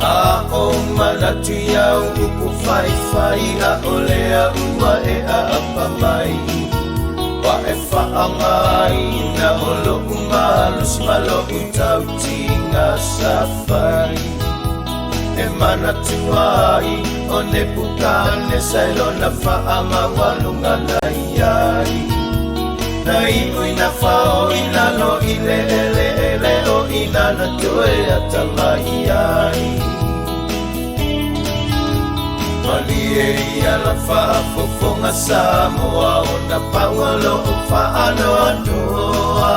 A o manatu iau upu faifai ʻAʻole au ua e ʻaʻapa mai Ua e faaaogaina o loʻu malosi ma loʻu tautiga sa fai E manatu ai o Nepukanesa i lona faamaualuga na i ai. Na iu ina fao i lalo i le eleele o ina na toe atamai ai. Malie ia la faafofoga Samoa ona pau o loo faanoanoa.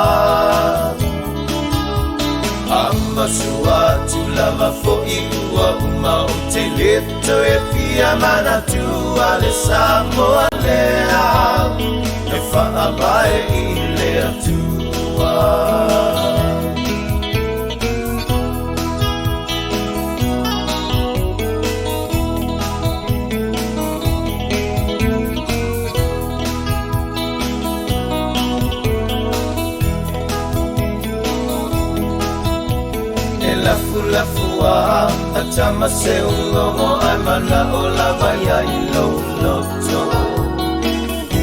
Amasua atu lava fo'i ua uma ou te lē toe fia manatua le Samoa lea e faavae i le Atua. E lafulafua a tama se ulogo ai mana'o lava ia i lou loto.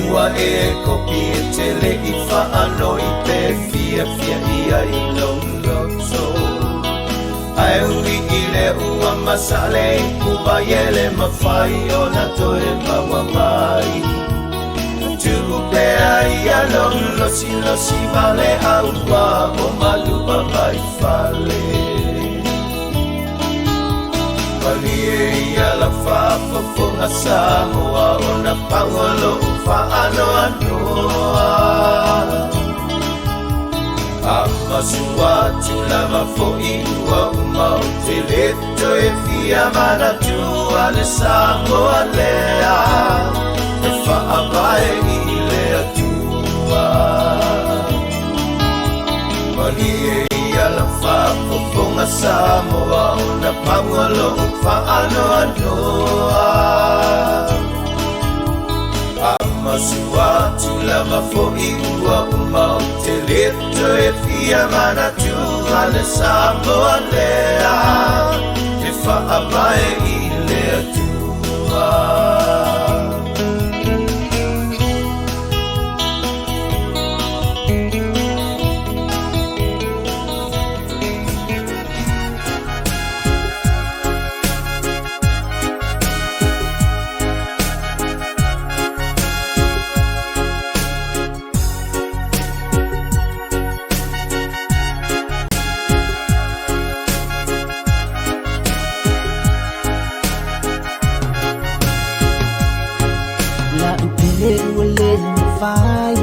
Ua e kopi e tele i faanoi pe fiafia ia i lou loto. Ae ui i le ua masale i kuva e le mafai ona toe maua mai. Tuu pea ia lou losilosi vale aua o malua mai fale. Malie ia la faafofoga Samoa ona pau o loo faanoanoa. Amasua atu lava fo'i ua uma ou te lē toe fia manatua le Samoa lea e faavae i le Atua. Malie ia la faafofoga Samoa ona pau o loo faanoanoa. Amasua atu lava fo'i ua uma ou te lē toe fia manatua le Samoa lea e faavae i le Atua. La upele ua le mafai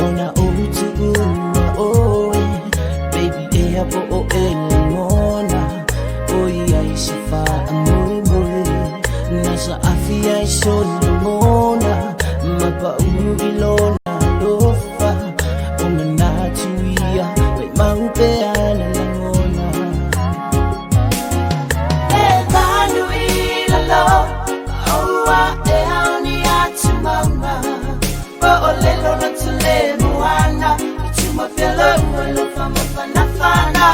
ona ou tuua oe. Baby ea po o e lagona oi ai se faamoemoe. Na saafi ai solomona ma paulu i lona alofa. O manatu ia mai mau pea na lagona. E manu i lalo, aua e aoni atu mauna. Po o lelo na tule moana, i tuma pela ua lofa mafanafana.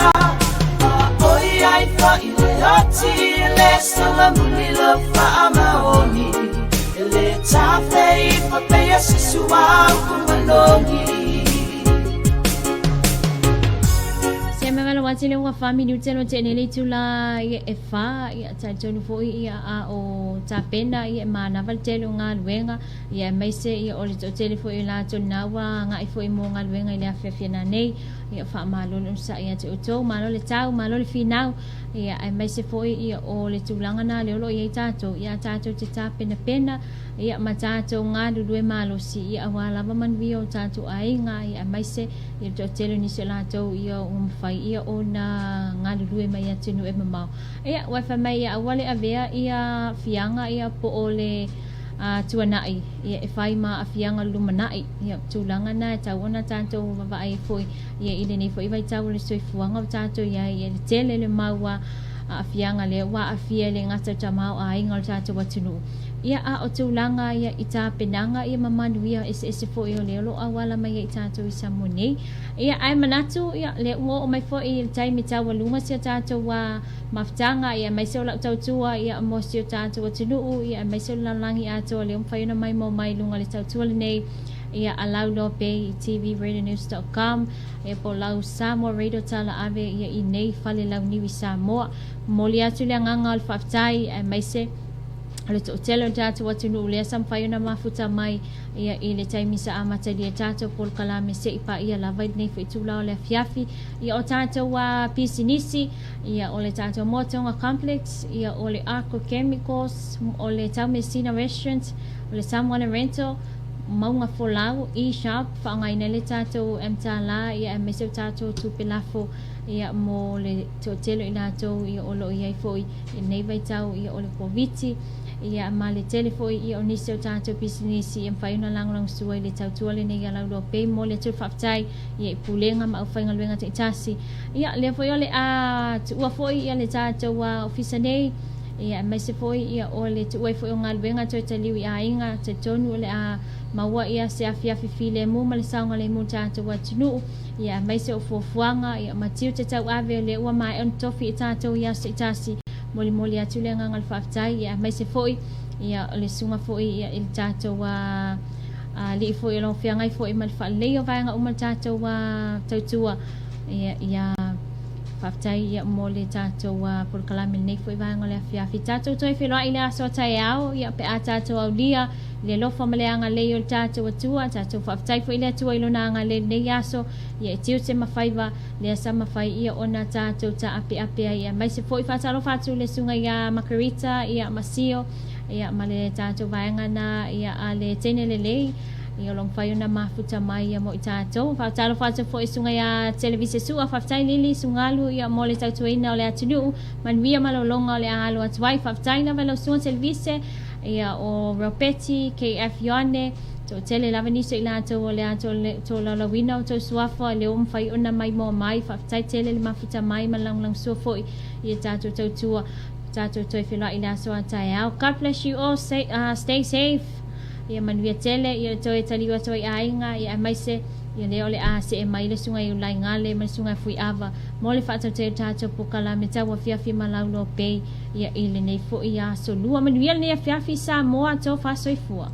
A oi ai fa i le oti, le sala muli lo fa amaoni. E le tafe i fa peia se sua u kumalongi. Se me valo ati le ua fa minute lo te nele tula ia e fa ia talitonu foi ia a o tapena ia manava le tele o galuega ia aemaise ia o le toatele foi o latou lena ua agai foi mo galuega i le afiafi nei ia faamalo le onosa'i ia te outou malo le tau malo le finau ia aemaise foi ia o le tulaga na lea o loo iai tatou ia tatou te tapenapena ia ma tatou galulue malosi ia auā lava manuia o tatou aiga ia aemaise ia le toatele o nisi o latou ia ua mafai ia ona galulue mai atunuu e mamao ia ua fai mai ia aua le avea ia fiaga ia po o le tuanai ia e fai ma aafiaga o le lumanai ia tulaga na e tau ona tatou vaavaai ai foi ia i lenei foi vaitau o le soifuaga o tatou iai ia le tele le mau aafiaga lea ua aafia i le gata o tamaoaiga o le tatou atunuu ia a o tulaga ia i tapenaga ia ma manuia eseese foi o lea o loo auala mai ai i tatou i Samoa nei ia ae manatu ia lea ua oo mai foi i le taimi taualuga si o tatou mafutaga ia aemaise o lau tautua ia mo si o tatou atunuu ia aemaise o le lalolagi atoa lea ua mafai ona maimoa mai i luga o le tautua lenei ia a Lauloa Bay tvradionews.com ia po o lau Samoa Radio Tala Ave ia i nei fale launiu i Samoa. Momoli atu le agaga o le faafetai aemaise O le toatele o le tatou atunuu lea sa mafai ona mafuta mai ia i le taimi sa amatalia tatou polokalame se'i paia lava i lenei foi itula o le afiafi. Ia o tatou pisinisi, ia o le tatou Motoga Complex, ia o le Arco Chemicals, o le Taumeasina Restaurant, o le Samoana Rental, Mauga Folau, E-Shop, faaaogaina ai le tatou MTL ia aemaise o tatou tupe lafo ia mo le toatele o i latou ia o lo o i ai foi i lenei vaitau ia o le Koviti ia ma le tele foi ia o nisi o tatou pisinisi ia mafai ona lagolagosua i le tautua lenei ia Lauloa Pay. Momoli atu le faafetai ia i pulega ma aufaigaluega taitasi ia lea foi o le a tuua foi ia le tatou ofisa nei ia aemaise foi ia o le tuua ai foi o galuega toe taliu i aiga. Talitonu o le a maua ia se afiafi filemu ma le saogalemu o le tatou atunuu ia aemaise o fuafuaga ia ma tiute tauave o lea ua maea ona tofi i tatou i aso taitasi. Molimoli atu le agaga o le faafetai ia aemaise foi ia o le susuga foi ia i le tatou alii foi o lo o feagai foi ma le faaleleia o vaega uma o le tatou tautua ia ia faafetai ia mo le tatou polokalame i lenei foi vaega o le afiafi. Tatou toe feiloai i le aso a taeao ia pe a tatou aulia le alofa ma le agalelei o le tatou Atua. Tatou faafetai foi i le Atua i lona agalelei i lenei aso ia e tiute ma faiva lea sa mafai ia ona tatou taapeape ai, aemaise foi faatalofa atu i le susuga ia Margarita ia Masio ia ma le tatou vaega na ia a le teine lelei ia o lo o mafai ona mafuta mai ia mo i tatou. Faatalofa atu foi i susuga ia Televise Sua, faafetai Lili Sugalu ia mo le tautuaina o le atunuu, manuia malologa o le a alo atu ai. Faafetai lava i lau susuga Televise ia o Ropeti KF Ioane, toatele lava nisi o i latou o le a tolaulauina o tou suafa lea ua mafai ona maimoa mai. Faafetai tele le mafuta mai ma le lagolagosua foi i a tatou tautua. Tatou toe feiloai i le aso a taeao. God bless you all. Stay, stay safe. Ia manuia tele, ia toe taliu atu ai aiga, ia aemaise ia lea o le a see mai le susuga i Ulaigale ma le susuga i Fuiava mo le faatautaiga o tatou polokalame tauafiafi ma Lauloa Bay ia i lenei foi aso lua. Manuia lenei afiafi Samoa, tofa soifua.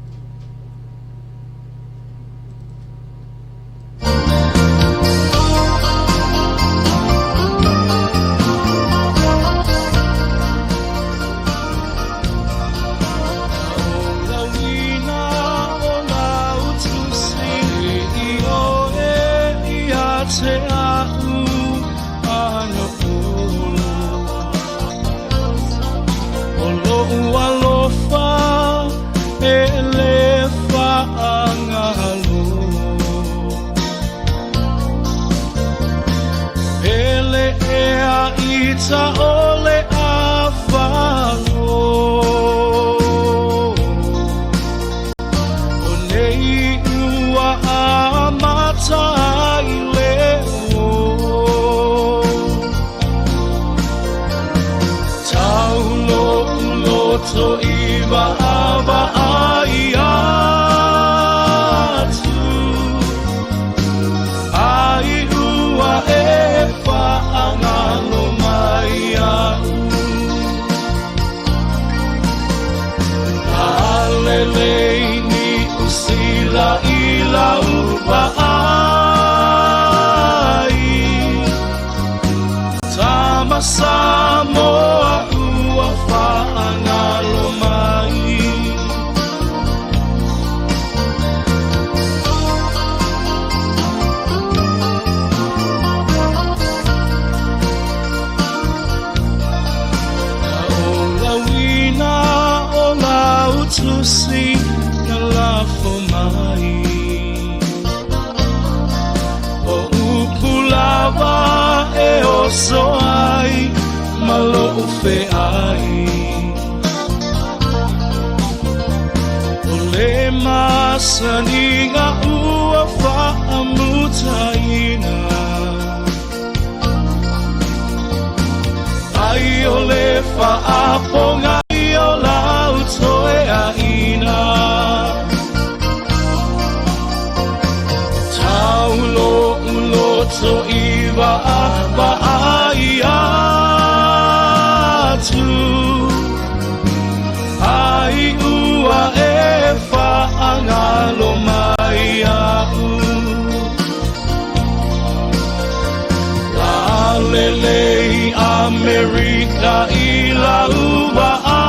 Amerika i lau.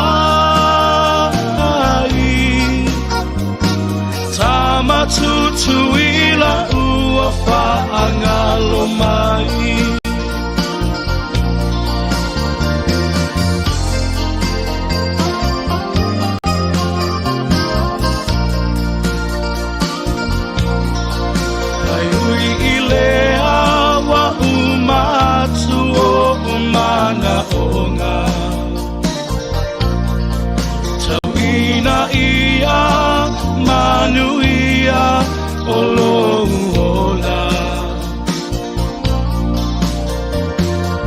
mai. Ai ui i le awa umatu o umana onga. Tauina ia manuia o lou ola.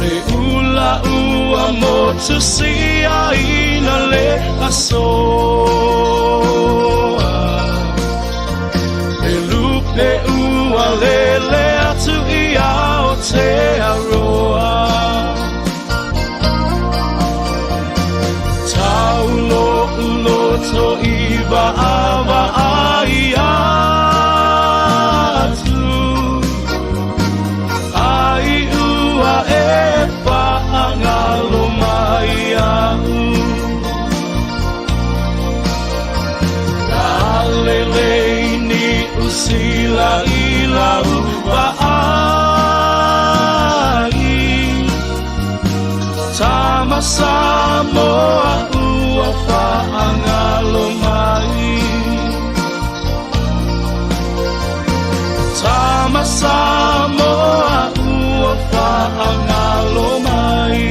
Le ula ua motu sia ina le asoa. E lupe ua lele atu i Aotearoa. Taulo uloto i vaawa ai atu. Ai ua e paangalo mai au. La lele ni usila i lau vaai. Tama Samoa ua whaangalo mai. Tama Samoa ua whaangalo mai.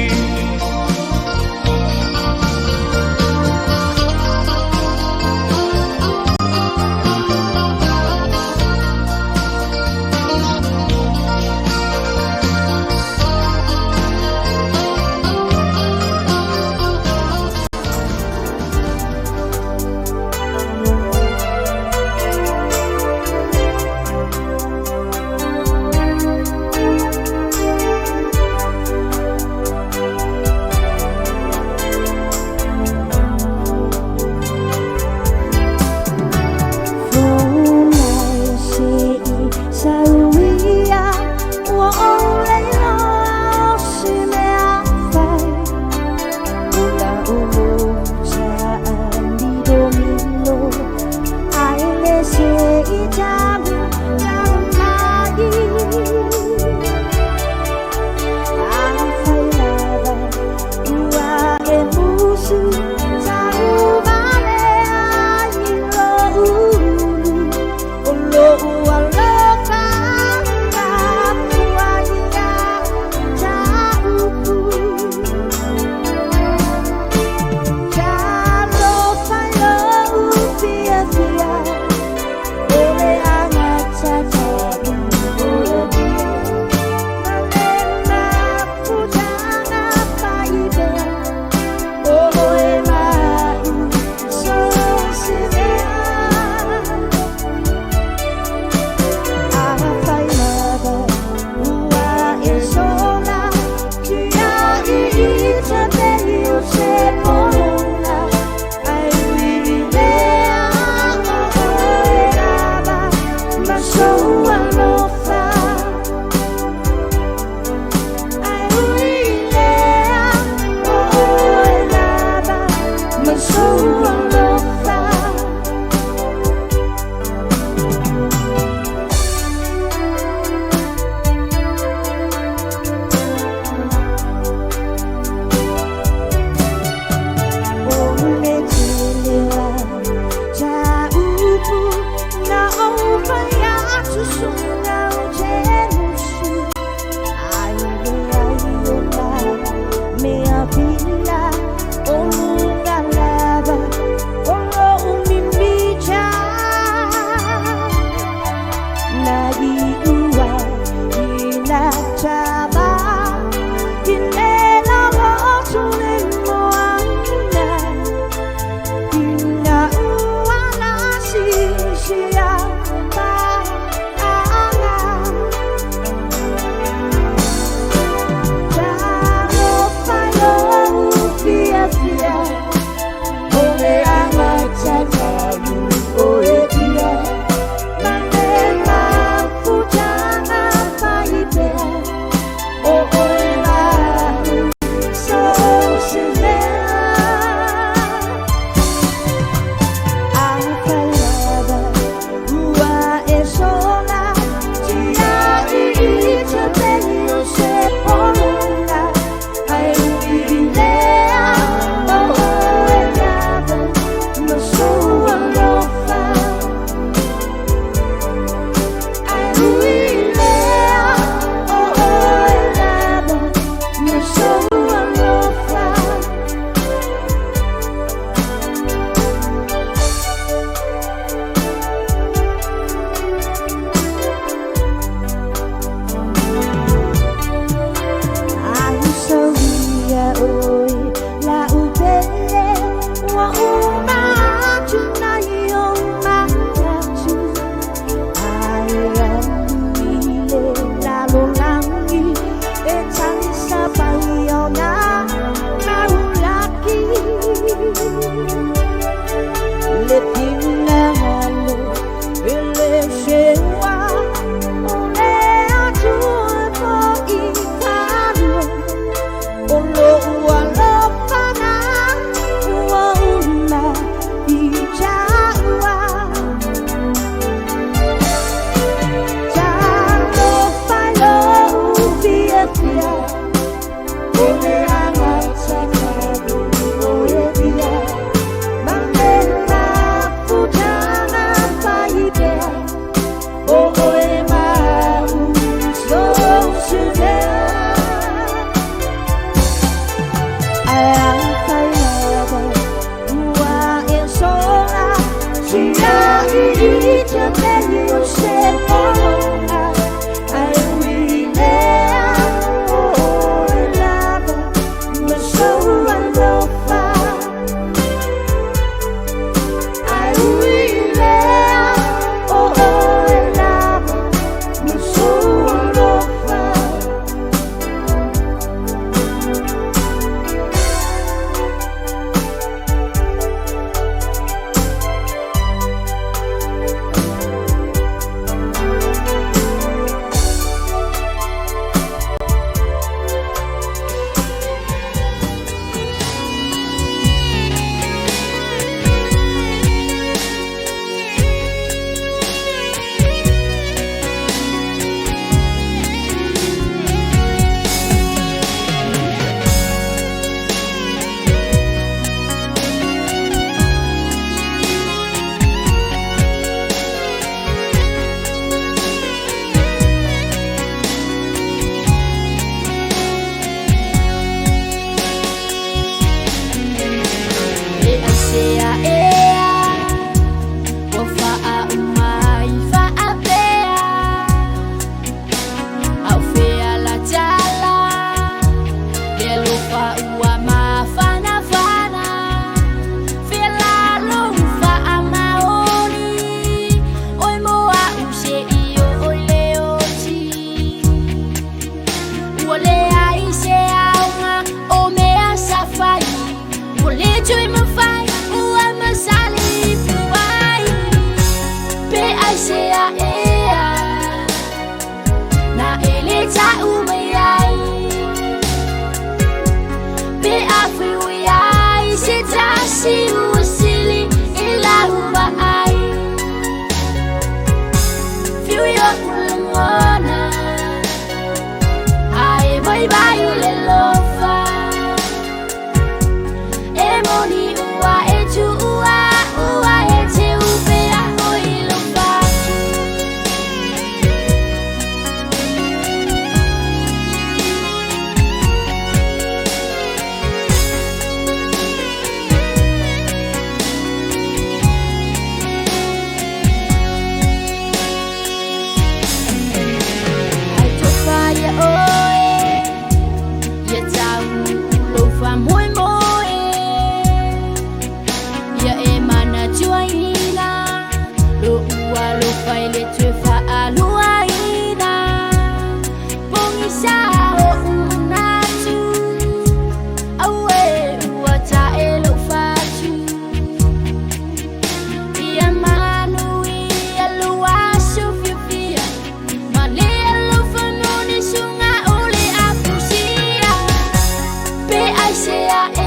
Pe ai se a